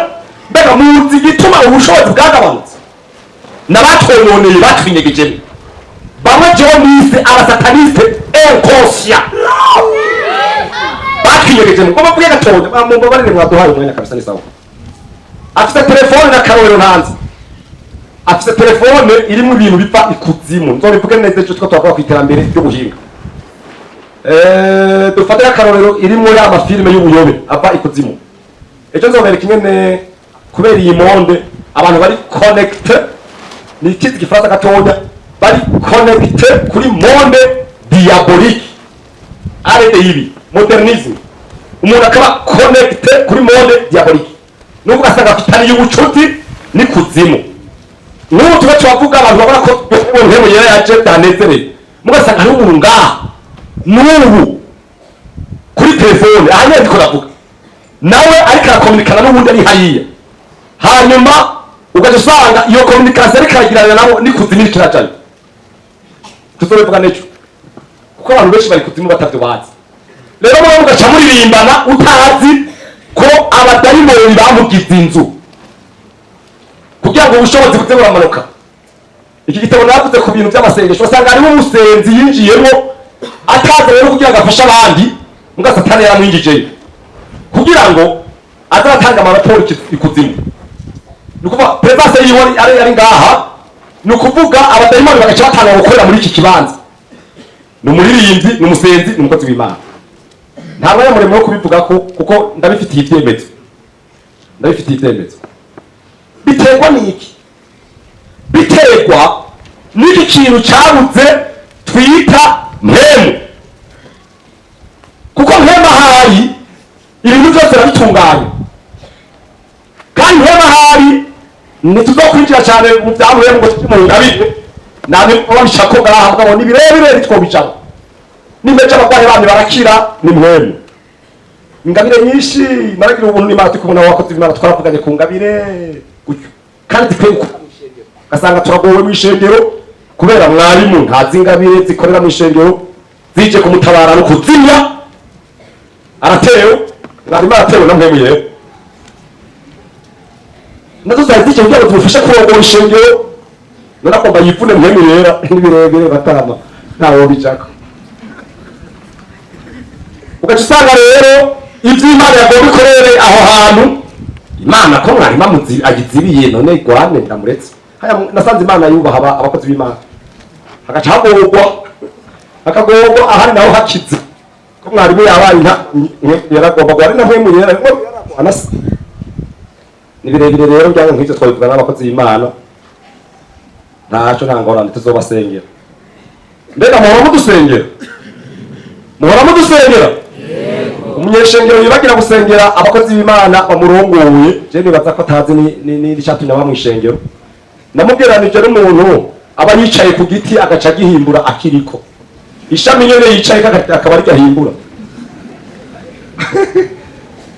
Mbega muzi igituma ubushobozi bwagabanutse? N'abatwononeye, batwinyegejemo bamwe, jewe nise aba satanistes inconscients, batwinyegejemo. Ngo bavuge gatonya, mumbabarire, mwaduhaye umwanya kabisa, ni sawa. Afise telefone na karorero ntanze, afise telefone irimo ibintu biva ikuzimu. Nzobivuge neza ejo two twavuga ku iterambere ry'ubuhinga. Dufate akarorero, irimo ya ma films y'ubuyobe ava ikuzimu. Ejo nzobereka ingene kubera iyi monde abantu bari connectés, ni ikizi gifaransa gatonya, bari connectés kuri monde diabolique. Arete ibi modernisme, umuntu akaba connecté kuri monde diabolique, nuko ugasanga afitaniye ubucuti n'ikuzimu. N'ubu tuba turavuga, abantu babona ko Mpwemu Yera yaje byanezereye, mugasanga hariho umuntu ngaha n'ubu kuri telefone aha nyine ndiko ndavuga nawe, ariko arakominikana n'ubundi ari hariya. Hanyuma ugaca usanga iyo communication ariko aragirana nabo n'ikuzimu iriko irajayo. Tuzobivuga n'ejo, kuko abantu benshi bari kuzimu batavyo bazi. Rero mwe mugaca muririmbana utazi ko abadayimoni bamugize inzu kugira ngo ubushobozi buze buramanuka. Iki gitabo navuze ku bintu by'amasengesho, usanga hariho umusenzi yinjiyemo atazi rero kugira ngo afashe abandi, muga Satani yaramwinjijeyo kugira ngo aze aratanga amaraporo ikuzimu. Ni ukuvuga présence yiwe ari ngaha, ni ukuvuga abadayimoni bagaca batanga gukorera muri iki kibanza. Ni umuririmbyi, ni umusenzi, ni umukozi w'Imana. Nta mwanya muremure wo kubivuga ko, kuko ndabifitiye ibyemezo, ndabifitiye ibyemezo. Biterwa n'iki? Biterwa n'iki kintu cyabuze twita Mpwemu, kuko Mpwemu ahari ibintu byose birabitunganya. Kandi Mpwemu ahari, ntituzokwinjira cyane mu bya Mpwemu ngo tujye mu ngabire nabibabishako ngaha, mugabo ni birebire, ntitwobijamo. Nimbeje abarwayi banyu barakira, ni Mpwemu. Ingabire nyinshi naragira ubuntu n'Imana, turi kumwe n'abakozi b'Imana, twaravuganye ku ngabire gutyo, kandi zikwiye gukora mu ishengero. Ugasanga turagowe mu ishengero kubera mwarimu ntazi ingabire zikorera mu ishengero. Zije kumutabara no kuzimya. Aratewe mwarimu, aratewe na Mpwemu Yera. Nazo zari zije kugira ngo zimufashe kurongora ishengero. None agomba yivune Mpwemu Yera. Ni birebire batama, ntawo bijako. Ugaca usanga rero ivy'Imana yagomba ikorere aho hantu, Imana ko mwarimu agizibiye, none igwane ndamuretse. Haya, nasanze Imana yubaha abakozi b'Imana. Hagaca hagorwa, hakagorwa ahari naho hakize ko mwarimu yabaye inka yaragomba guhari na Mpwemu Yera anasa. Ni birebire rero byanga nk'ivyo twabivuga n'abakozi b'Imana. Ntaco, nta ngorane, tuzobasengera. Mbega muhora mudusengera? Muhora mudusengera? Umunyeshengero yibagira gusengera abakozi b'Imana bamurongoye, je nibaza ko atazi n'icatumye aba mw'ishengero. Namubwiranije n'umuntu aba yicaye ku giti agaca agihimbura akiriko ishami nyene yicaye, akaba ariko ahimbura.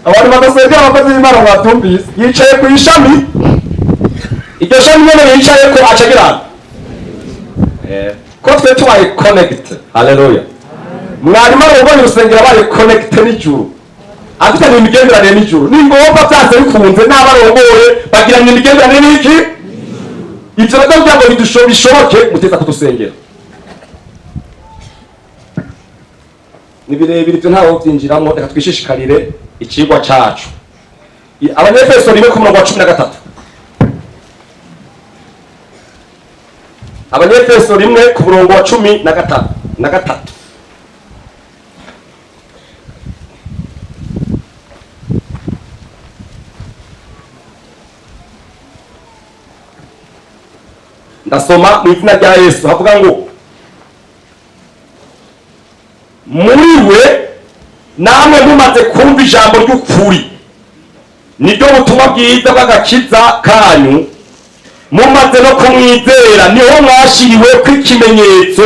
Abantu badasengera abakozi b'Imana batumvise. Yicaye ku ishami, iryo shami nyene yicayeko aca agira ko twe tubaye connect. Haleluya! Mwarimu arongoye urusengero abaye connect n'ijuru, afitanye imigenderanire n'ijuru, ni ngombwa byanze bikunze n'abarongoye bagiranye imigenderanire n'iki. Ivyo rero kugira ngo bishoboke, muteza kudusengera. Ni birebire ivyo, ntawo byinjiramo. Reka twishishikarire icigwa cacu. Abanyefeso 1 ku murongo wa 13. Abanyefeso 1 ku murongo wa 13 na gatatu. Ndasoma mu izina rya Yesu. Havuga ngo: "Muri we namwe mumaze kumva ijambo ry'ukuri, niryo butumwa bwiza bw'agakiza kanyu, mumaze no kumwizera, niho mwashiriwe kw'ikimenyetso,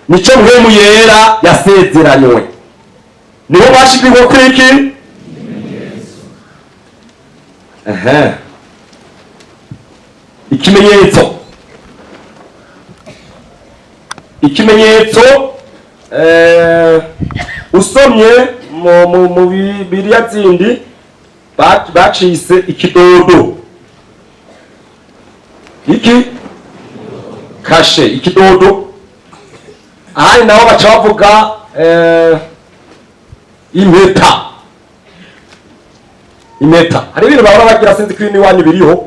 nico Mpwemu Yera yasezeranywe." Niho mwashiriwe kw'iki? Ehe, ikimenyetso. Ikimenyetso, usomye mu Bibiliya zindi, bacise ikidodo, iki cachet, ikidodo. Ahandi naho baca bavuga impeta. Impeta, hari ibintu bahora bagira, sinzi ko iwanyu biriho.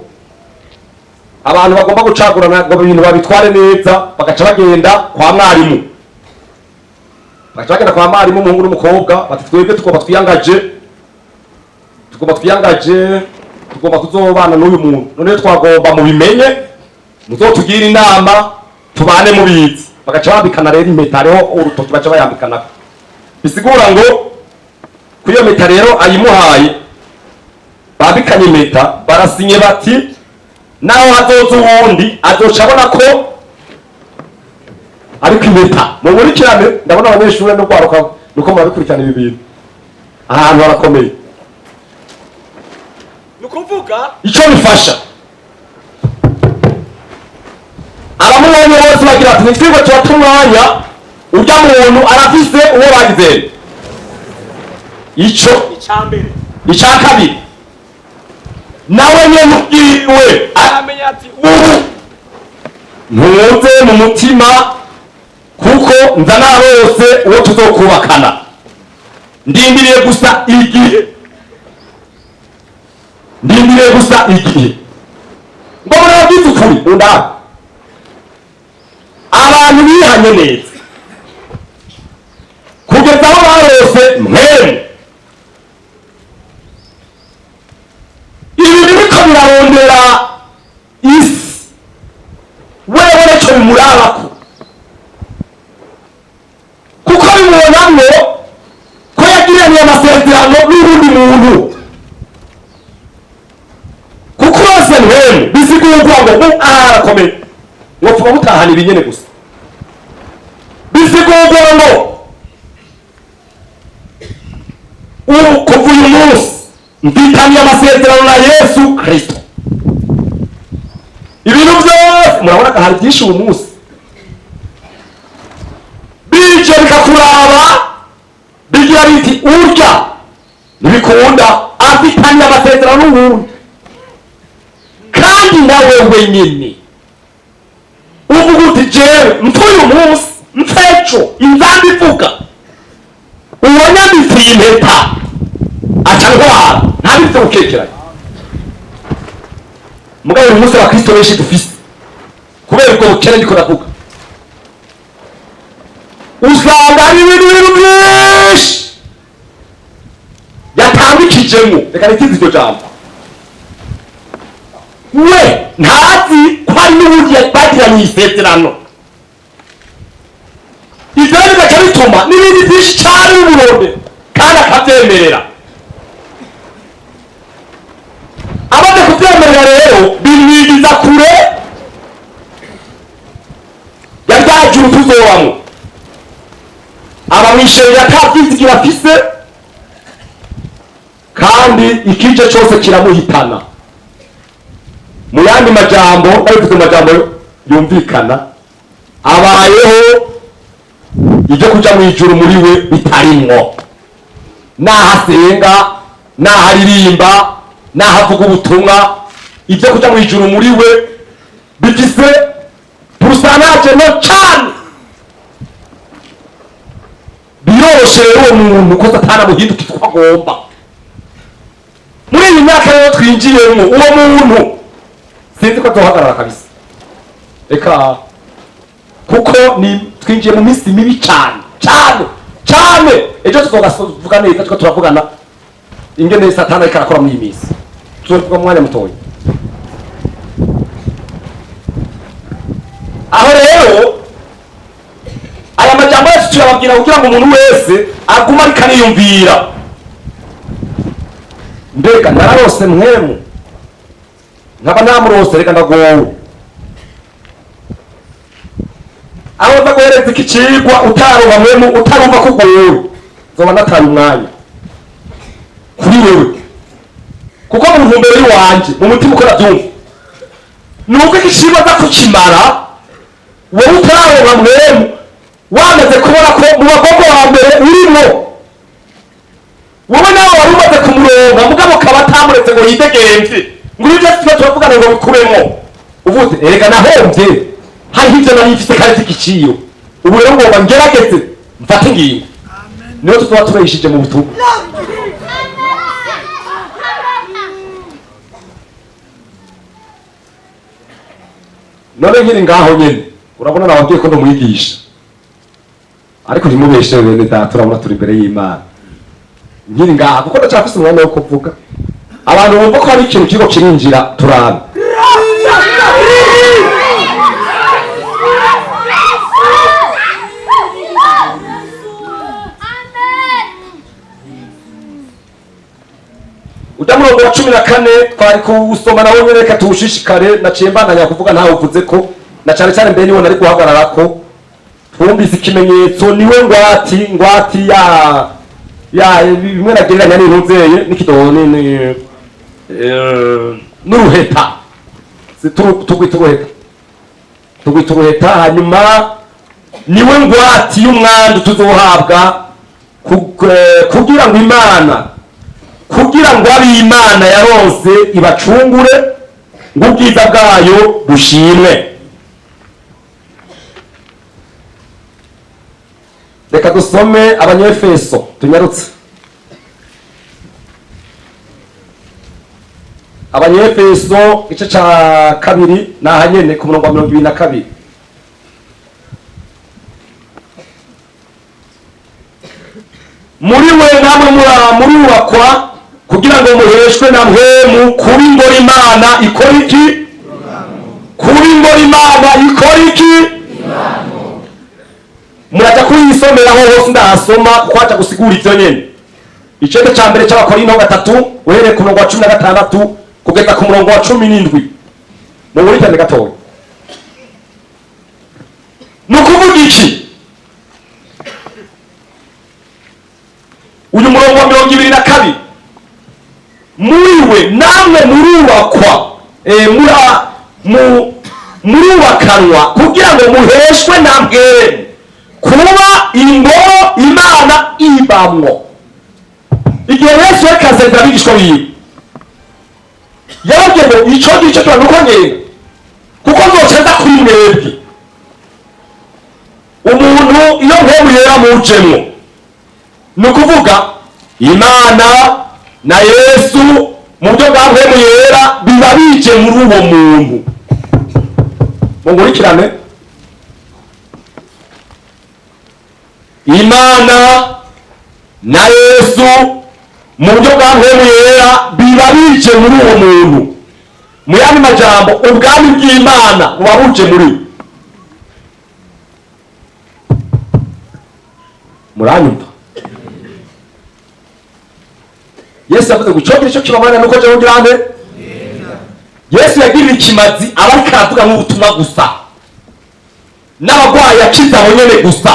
Abantu bagomba gucagurana ngo ibintu babitware neza, bagaca bagenda kwa mwarimu, bagaca bagenda kwa mwarimu, umuhungu n'umukobwa, bati: "Twebwe tugomba twiyangaje, tugomba twiyangaje, tugomba kuzobana n'uyu muntu. None twagomba mubimenye, muzotugire inama, tubane mubizi." Bagaca bambikana rero impeta. Hariho urutoki baca bayambikana, bisigura ngo kuri iyo mpeta rero ayimuhaye, bambikanye impeta, barasinye bati naho hazoza uwundi azoca abona ko ariko impeta. Mukurikirane, ndabona abanyeshuri no kwaruka nuko murabikurikirana ibi bintu, ahantu harakomeye. Ni ukuvuga Icyo bifasha, abamubonye bose bagira ati: "Nitwirwe turata umwanya, urya muntu arafise uwo bagize." Ico icya mbere. Icya kabiri, nawe nyene ubwiwe aramenya ati ubu ntuze mu mutima, kuko nza narose uwo tuzokubakana, ndindiriye gusa igihe, ndindiriye gusa igihe. Ngo murabwize ukuri undaba, abantu bihanye neza kugeza aho barose Mpwemu, ibi biriko birarondera isi, wewe naco bimurabako, kuko bimubonamwo ko yagiraniye amasezerano n'uwundi muntu. Kuko urose Mpwemu bisigurwa ngo arakomeye, ngo pfuma mutahana ibinyene gusa. Bisigurwa ngo ubu kuva uyu munsi mfitaniye amasezerano na Yesu Kristo. Ibintu byose murabona ko hari byinshi uyu munsi bije bikakurondera. Kuraba bigira biti urya ntibikunda, afitanye amasezerano n'uwundi, kandi nawe wenyine uvuga uti: "Jewe mpfuye umunsi, mpfejo, inzamba ivuga, uwanyambitse iyi mpeta aca ntwara." Ntabifite gukekeranya. Mugabo uyu munsi abakristo benshi dufise, kubera ubwo bukene ndiko ndavuga, usanga hari ibintu byinshi yatambikijemo. Reka nitize iryo jambo. We ntazi ko hari n'ubundi bagiranye isezerano. Ivyo rero bigaca bituma n'ibindi byinshi cyane b'uburonde, kandi akabyemerera. Amaze kubyemerera rero, bimwigiza kure ya rya juru tuzobamwo. Aba mw'ishengero atabyizigira afise, kandi ikije cyose kiramuhitana. Mu yandi majambo, nabivuze mu majambo yumvikana, abayeho ibyo kuja mu ijuru muri we bitarimwo. Naho asenga, naho aririmba, naho avuga ubutumwa, ibyo kuja mu ijuru muri we bifise pourcentage nto cane. Biroroshe rero uwo muntu ko Satani amuhindukiza uko agomba. Muri iyi myaka rero twinjiyemo, uwo muntu sinzi ko azohagarara kabisa. Reka, kuko ni twinjiye mu minsi mibi cyane cyane cyane. Ejo tuzogavuga neza, tuko turavugana ingene Satani ariko arakora muri iyi minsi. Tuzovuga mu mwanya mutoya. Aho rero aya majambo yose tuyababwira kugira ngo umuntu wese agume ariko ariyumvira: mbega nararose Mpwemu? Nkaba namurose, reka ndagowe. Aho nza guhereza iki cigwa utaronka Mpwemu, utarumva ko ugowe, nzoba nataye umwanya kuri wewe, kuko mu ntumbero y'iwanje, mu mutima uko navyumva, ni uko iki cigwa aza kukimara wowe utararonka Mpwemu, wamaze kubona ko mu bagogo wa mbere urimwo. Wowe nawe wari umaze kumuronka, mugabo kaba atamuretse ngo yidegemvye, ngo ibyo tuba turavugana ngo bikuremo, uvuze: "Erega nahomvye, hariho ivyo nari mfise kandi vy'igiciro. Ubu rero ngomba ngerageze mfate ingingo." Niyo tuzoba turayishije mu butumwa. None nkiri ngaho nyene, urabona nababwiye ko ndumwigisha, ariko ntimubeshe bene data. Urabona turi imbere y'Imana. Nkiri ngaha, kuko ndacyafise umwanya wo kuvuga, abantu bumva ko hari ikintu kiriko kirinjira, turabe. Ujya murongo wa 14 twari kuwusoma nawe nyene, reka tuwushishikare. Naciye mbandanya kuvuga ntawe uvuze ko na cane cane mbere niwo nari guhagarara ko twumvise ikimenyetso. Niwe ngwati ya bimwe nagereranya n'intuzeye n'ikidoho n'uruheta. Tugwita uruheta, tugwita uruheta. Hanyuma niwe ngwati y'umwandu tuzohabwa kugira ngo Imana, kugira ngo ab'Imana yaronse ibacungure, ngo ubwiza bwayo bushimwe. Reka dusome Abanyefeso, tunyarutse. Abanyefeso igice ca kabiri, ni aha nyene ku murongo wa 22. Muri we namwe murubakwa kugira ngo muheshwe na Mpwemu kuba ingoro Imana ikora iki? Kuba ingoro Imana ikora iki? Muraja kuyisomeraho hose, ndahasoma kuko haja gusigura ivyo nyene. Icende ca mbere c'Abakorinto 3, uhereye ku murongo wa 16 kugeza ku murongo wa 17. Muwurikirane gatoya. Ni ukuvuga iki uyu murongo wa 22? Muri we namwe murubakwa, murubakanwa kugira ngo muheshwe na Mpwemu kuba ingoro Bimbamwo. Igihe Yesu yariko arasezera abigishwa biwe, yarababwiye ngo ico ngicyo kiba nuko ngenda, kuko nzoca nza kuri mwebwe. Umuntu iyo Mpwemu Yera mujemwo, ni ukuvuga Imana na Yesu mu buryo bwa Mpwemu Yera biba bije muri uwo muntu. Munkurikirane. Imana na Yesu mu buryo bwa Mpwemu Yera biba bije muri uwo muntu. Mu yandi majambo, ubwami bw'Imana buba buje muri we. Muranyumva? Yesu yavuze ngo ico ngicyo kibamana nuko jewe ngira nde? Yesu yagirira ikimazi abariko aravuga nk'ubutumwa gusa, n'abagwayi yakiza abo nyene gusa.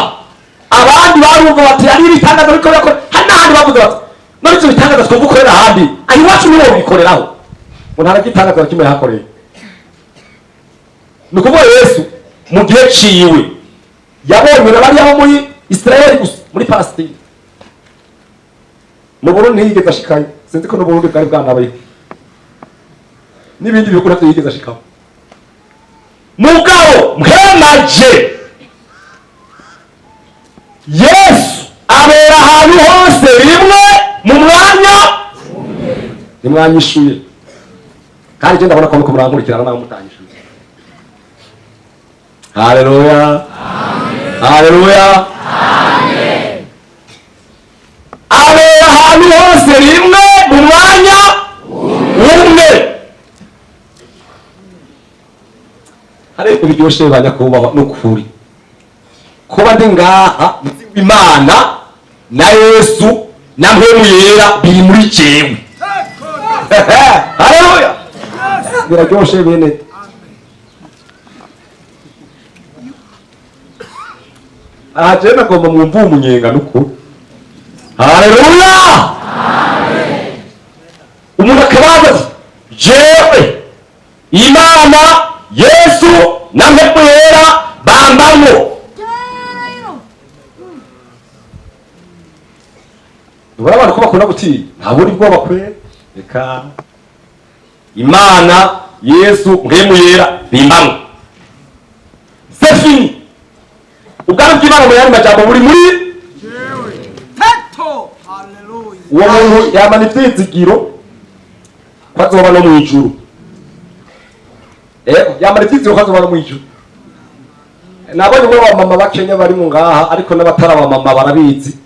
Abandi barumva bati hari ibitangaza biriko birakora, hari n'ahandi bavuze bati none ivyo bitangaza twumva ukorera ahandi, aho iwacu niho bikoreraho. Ngo nta gitangaza na kimwe yahakoreye. Ni ukuvuga Yesu mu gihe ciwe yabonywe na bariya bo muri Israeli gusa, muri Palestine. Mu Burundi ntiyigeze ashikayo, sinzi ko n'Uburundi bwari bwanabayeho, n'ibindi bihugu ntavyo yigeze ashikaho. Mugabo mpemaje Yesu abera ahantu hose rimwe mu mwanya nimwanyishuye. Kandi je ndabona ko muriko murankurikirana naho mutanyishuye. Haleluya, haleluya. Abera ahantu hose rimwe mu mwanya umwe. Hari ibintu biryoshe ba nyakubahwa, n'ukuri kuba ndi ngaha nzi Imana na Yesu na Mpwemu Yera biri muri jewe. Haleluya, biraryoshe bene. Aha jewe nagomba mwumve umunyenga n'ukuri. Haleluya. Umuntu akabaza ati jewe Imana Yesu na Mpwemu Yera bambamwo. Ubona abantu ko bakunda gutinya, nta bundi bwoba kwera. Reka Imana Yesu Mpwemu Yera bimbamwo, c'est fini. Ubwami bw'Imana mu yandi majambo buri muri Teto. Hallelujah. uwo muntu. Yamana ivyizigiro ko azoba no mw'ijuru. Yamana ivyizigiro ko azoba no mw'ijuru. Nabonye umwe wa mama bakenya bari mu ngaha, ariko n'abatari abamama barabizi.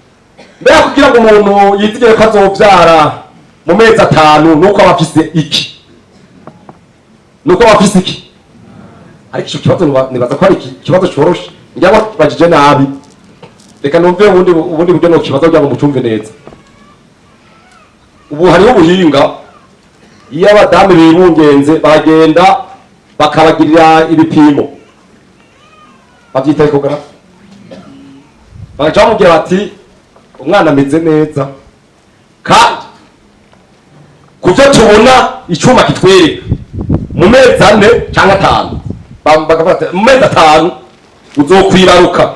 Mbega kugira ngo umuntu yizigire ko azovyara mu mezi 5 nuko aba afise iki? Nuko aba afise iki? Ariko ico kibazo nibaza ko ari ikibazo coroshe, ngira ngo bajije nabi. Reka numve ubundi buryo no kibazo kugira ngo mucumve neza. Ubu hariho ubuhinga, iyo abadamu bibungenze bagenda bakabagirira ibipimo, bavyita échographie, bagaca bamubwira bati umwana ameze neza, kandi kuvyo tubona icuma kitwereka mu mezi 4 canke 5, bakavuga ati mu mezi 5 uzokwibaruka.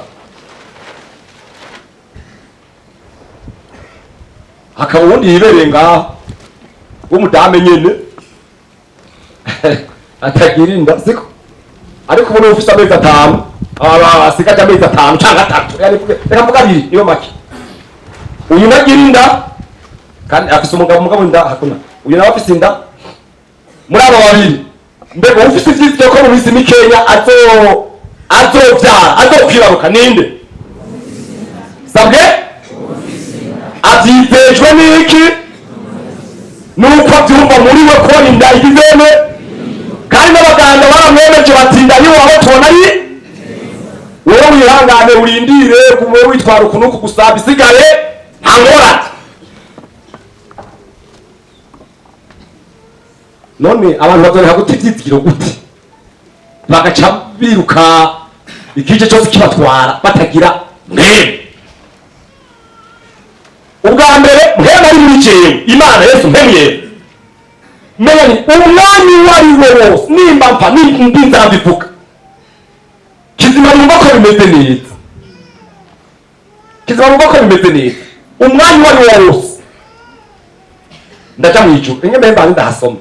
Hakaba uwundi yibereye ngaho w'umudame nyene atagira inda, siko? Ariko ubu ufise amezi 5, aba asigaje amezi 5 canke 3, yani reka mvuge 2 niyo make. Uyu nagira inda kandi afise umugabo, umugabo inda hakuna. Uyu nawe afise inda. Muri abo babiri, mbega ufise ivyizigiro ko mu minsi mikeya azovyara, azokwibaruka ninde? Sabwe avyizejwe n'iki? Nuko avyumva muri we ko inda igizene, kandi n'abaganga baramwemeje bati inda yiwawe tubona ari wowe, wihangane urindire, gume witwara uku n'uku gusa, bisigaye nta ngorane. None abantu bazoreka guta ivyizigiro gute, bagaca biruka igice cyose kibatwara batagira mwene? Ubwa mbere Mpwemu ari muri jewe, Imana Yesu Mpwemu Yera. Menya ni umwami uwo ari we wose, nimba mpfa nimba nzabivuga kizima, numva ko bimeze neza. Kizima, numva ko bimeze neza. Umwanya uwo ari wo wose ndaja mu ijuru. Rimwe mbere mbanze ndahasoma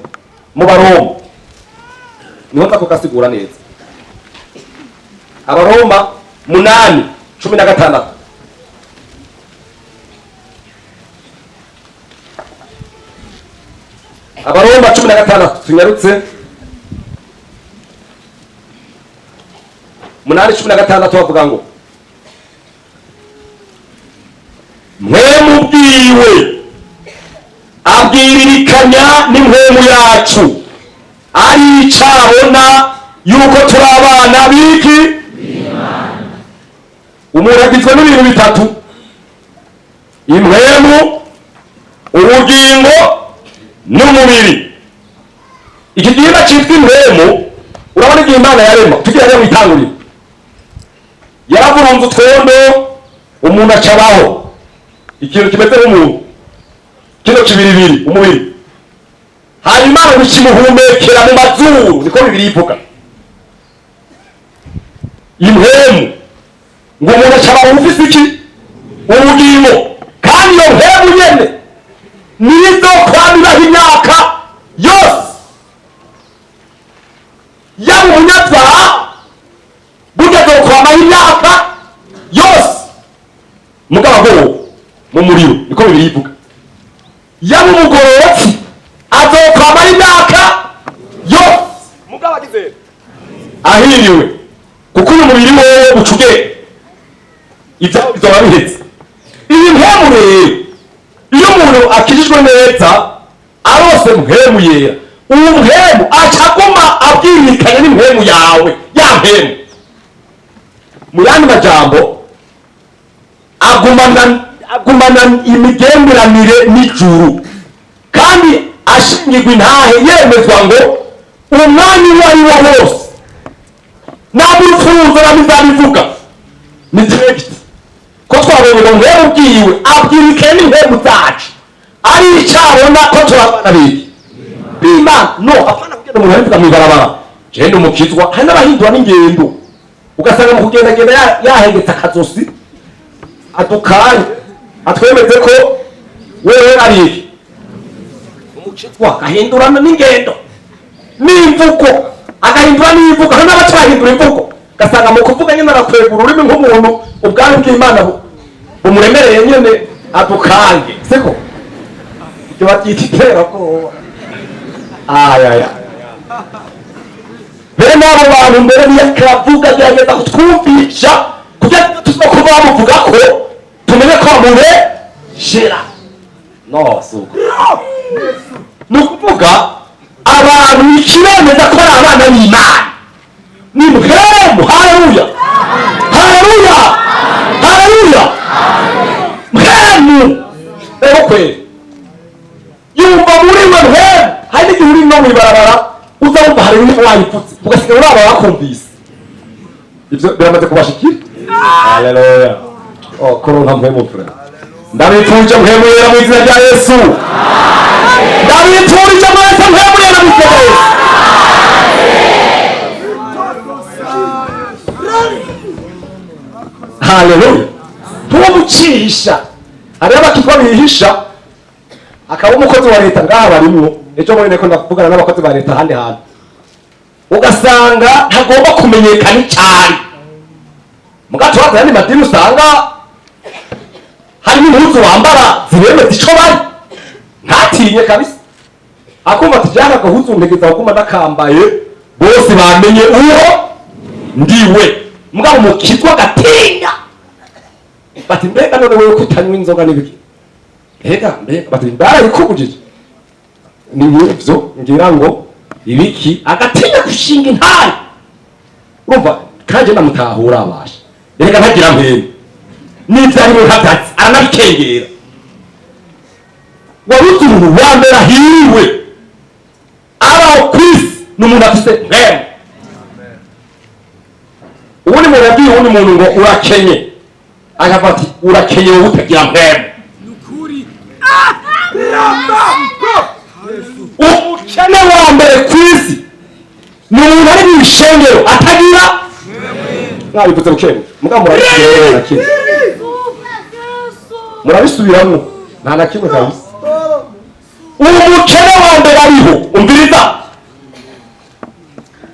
mu Baroma, niho nza kugasigura neza. Abaroma 8:16. Abaroma 16, tunyarutse. 8:16 bavuga ngo mpwemu bwiwe abwiririkanya n'impwemu yacu, ari icabona yuko turi abana b'iki. Umuntu agizwe n'ibintu bitatu: impwemu, ubugingo n'umubiri. Iki gihimba citwa impwemu, urabona igihe Imana yarema, tugira rero mwitanguriro, yaravurunze utwondo, umuntu acabaho ikintu kimeze nk'umuntu, kino kibiribiri umubiri, hanyuma bikimuhumekera mu mazuru, niko Bibiliya ivuga. Impwemu ngo umuntu acabaho ufise iki? Ubugingo. Kandi iyo mpwemu nyene nizo kwamiraho imyaka yose, yaba umunyabyaha burya azokwamaho imyaka yose, mugabo agowe mu muriro, niko Bibiliya ivuga. Yaba umugororotsi azokwamaho imyaka yose, mugabo agize ahiriwe, kuko uyu mubiri wowe ucuge ibyaho bizoba bihetse. Iyi mpwemu rero, iyo umuntu akijijwe neza arose mpwemu yera, uwo mpwemu acaguma abwirikanye n'impwemu yawe, ya mpwemu. Mu yandi majambo, agumana imigenderanire n'ijuru, kandi ashingirwa intahe, yemezwa ngo umwanya uwo ari wo wose ntabwo urufunzo namizabivuga ni direct, ko twabonye ngo mpwemu bwiwe abwirikanye n'impwemu zacu, ari icabona ko turi abana b'iki b'Imana. No apana kugenda umuntu arivuga mw'ibarabara jenda umukizwa. Hari n'abahindura n'ingendo, ugasanga mu kugendagenda yahengetse akazosi, adukanye atwemeze ko wewe ari iki umukizwa, agahindurana n'ingendo n'imvugo, agahindura n'imvugo. Hari n'abacahindura imvugo, ugasanga mu kuvuga nyine arakwegura ururimi nk'umuntu ubwami bw'Imana bumuremereye nyine, adukange siko ibyo babyita iterabwoba. Ayaya, bene abo bantu mbere niyo kavuga agerageza kutwumvisha kugira ngo tuze kuba bamuvuga ko tumenye ko bamubeshera. No suko ni ukuvuga abantu ikiremeza ko ari abana b'Imana ni mpwemu. Haleluya, haleluya, haleluya. Mpwemu rero kweri yumva muri we mpwemu. Hari n'igihe uri no mw'ibarabara uza wumva hari ururimi wayipfutse, ugasigara uraba bakumvise. Ivyo biramaze kubashikira. Haleluya. Oh, kuronka mpwemu frère, ndabipfuje mpwemu yera mu izina rya Yesu. Ndabipfurije mwese mpwemu yera mu izina rya Yesu. Haleluya. Tumucisha hariho abakitwa bihisha, akaba umukozi wa leta ngaha barimwo. Ejo muri neko ndavugana n'abakozi ba leta ahandi hantu, ugasanga ntagomba kumenyekana icari. Mugato yandi madini usanga harimo impuzu bambara zibemeza ico bari, ntatinye kabisa, akumva ati jana gahuzu ntegeza kuguma nakambaye bose bamenye uwo ndiwe. Mugabo mukizwa agatinya, bati mbega none wewe kutanywa inzoga n'ibiki? Mbega mbega, bati barabikubujije ni ivyo ngira ngo ibiki, agatinya gushinga intare. Urumva kaje ndamutahura abasha, reka ntagira mpene n'ivyo arimo ntavyatsi aranabikengera. Wabuze umuntu wa mbere ahiriwe abaho kw'isi ni umuntu afise mpene. Ubundi muntu yabwiye uwundi muntu ngo urakenye, akavuga ati urakenye wowe utagira mpene. Umukene wa mbere kw'isi ni umuntu ari mu ishengero atagira. Mwabivuze bukebuke mugabo murakenye. Murabisubiramwo, nta na kimwe kabisa. Umukene wa mbere ariho, umviriza,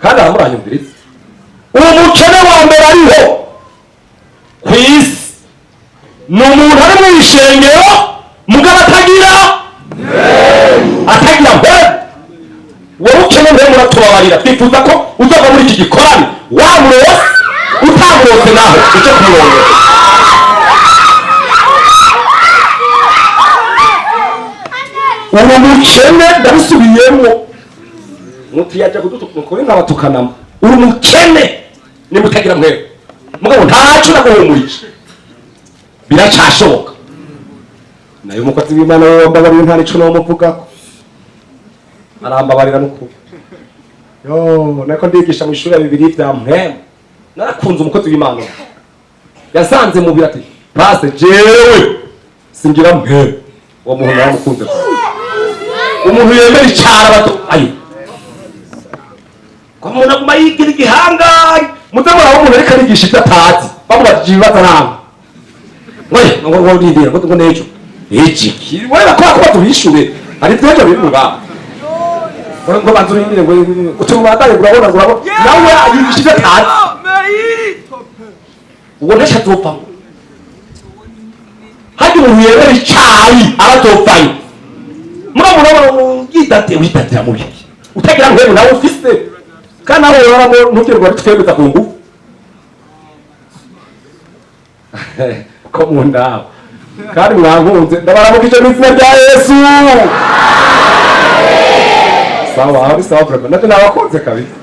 kandi aramuranyumviriza. Umukene wa mbere ariho ku isi ni umuntu ari mu ishengero, mugabo atagira mpemu. Wowe ukene mpemu, uratubabarira. Twifuza ko uzava muri iki gikorane wamurose, utamurose naho uje kumurongera. Ubu mukene, ndabisubiyemo, mutiyajya kudutukura nkabatukanamo. Uri umukene nimba utagira mpemu, mugabo ntacyo naguhumurije, biracashoboka. Nayo umukozi w'Imana we wambabariye, nta nico nomuvugako, arambabarira n'ukuri. Yo nako ndigisha mu ishuri ya bibiri vya mpemu, narakunze umukozi w'Imana yasanze mu biro ati: "Pase, jewe singira mpemu." Uwo muntu naramukunze, umuntu yemera icara bato ayo ko umuntu aguma yigira igihangange. Muze muraba umuntu ariko arigisha ibyo atazi, bamubajije ibibazo aranga ngo ngo nindira ngo nejo iki wewe bakora ko batubishure, hari ibyo biri mu ngaho ngo banza urindire ngo utubandanye. Urabona, urabona nawe yigisha ibyo atazi, ubwo ntacyo azopfamo. Hajya umuntu yemera icayi arazopfayo. Murabo urabona yidate, widatira mu biki utagira ngo nawe ufise, kandi nawe urabona ntubwirwa bitwemeza ku ngufu ko mu ndaho. Kandi mwankunze, ndabaramukije mu izina rya Yesu. Sawa, aho ni sawa vraiment, navyo nabakunze kabisa.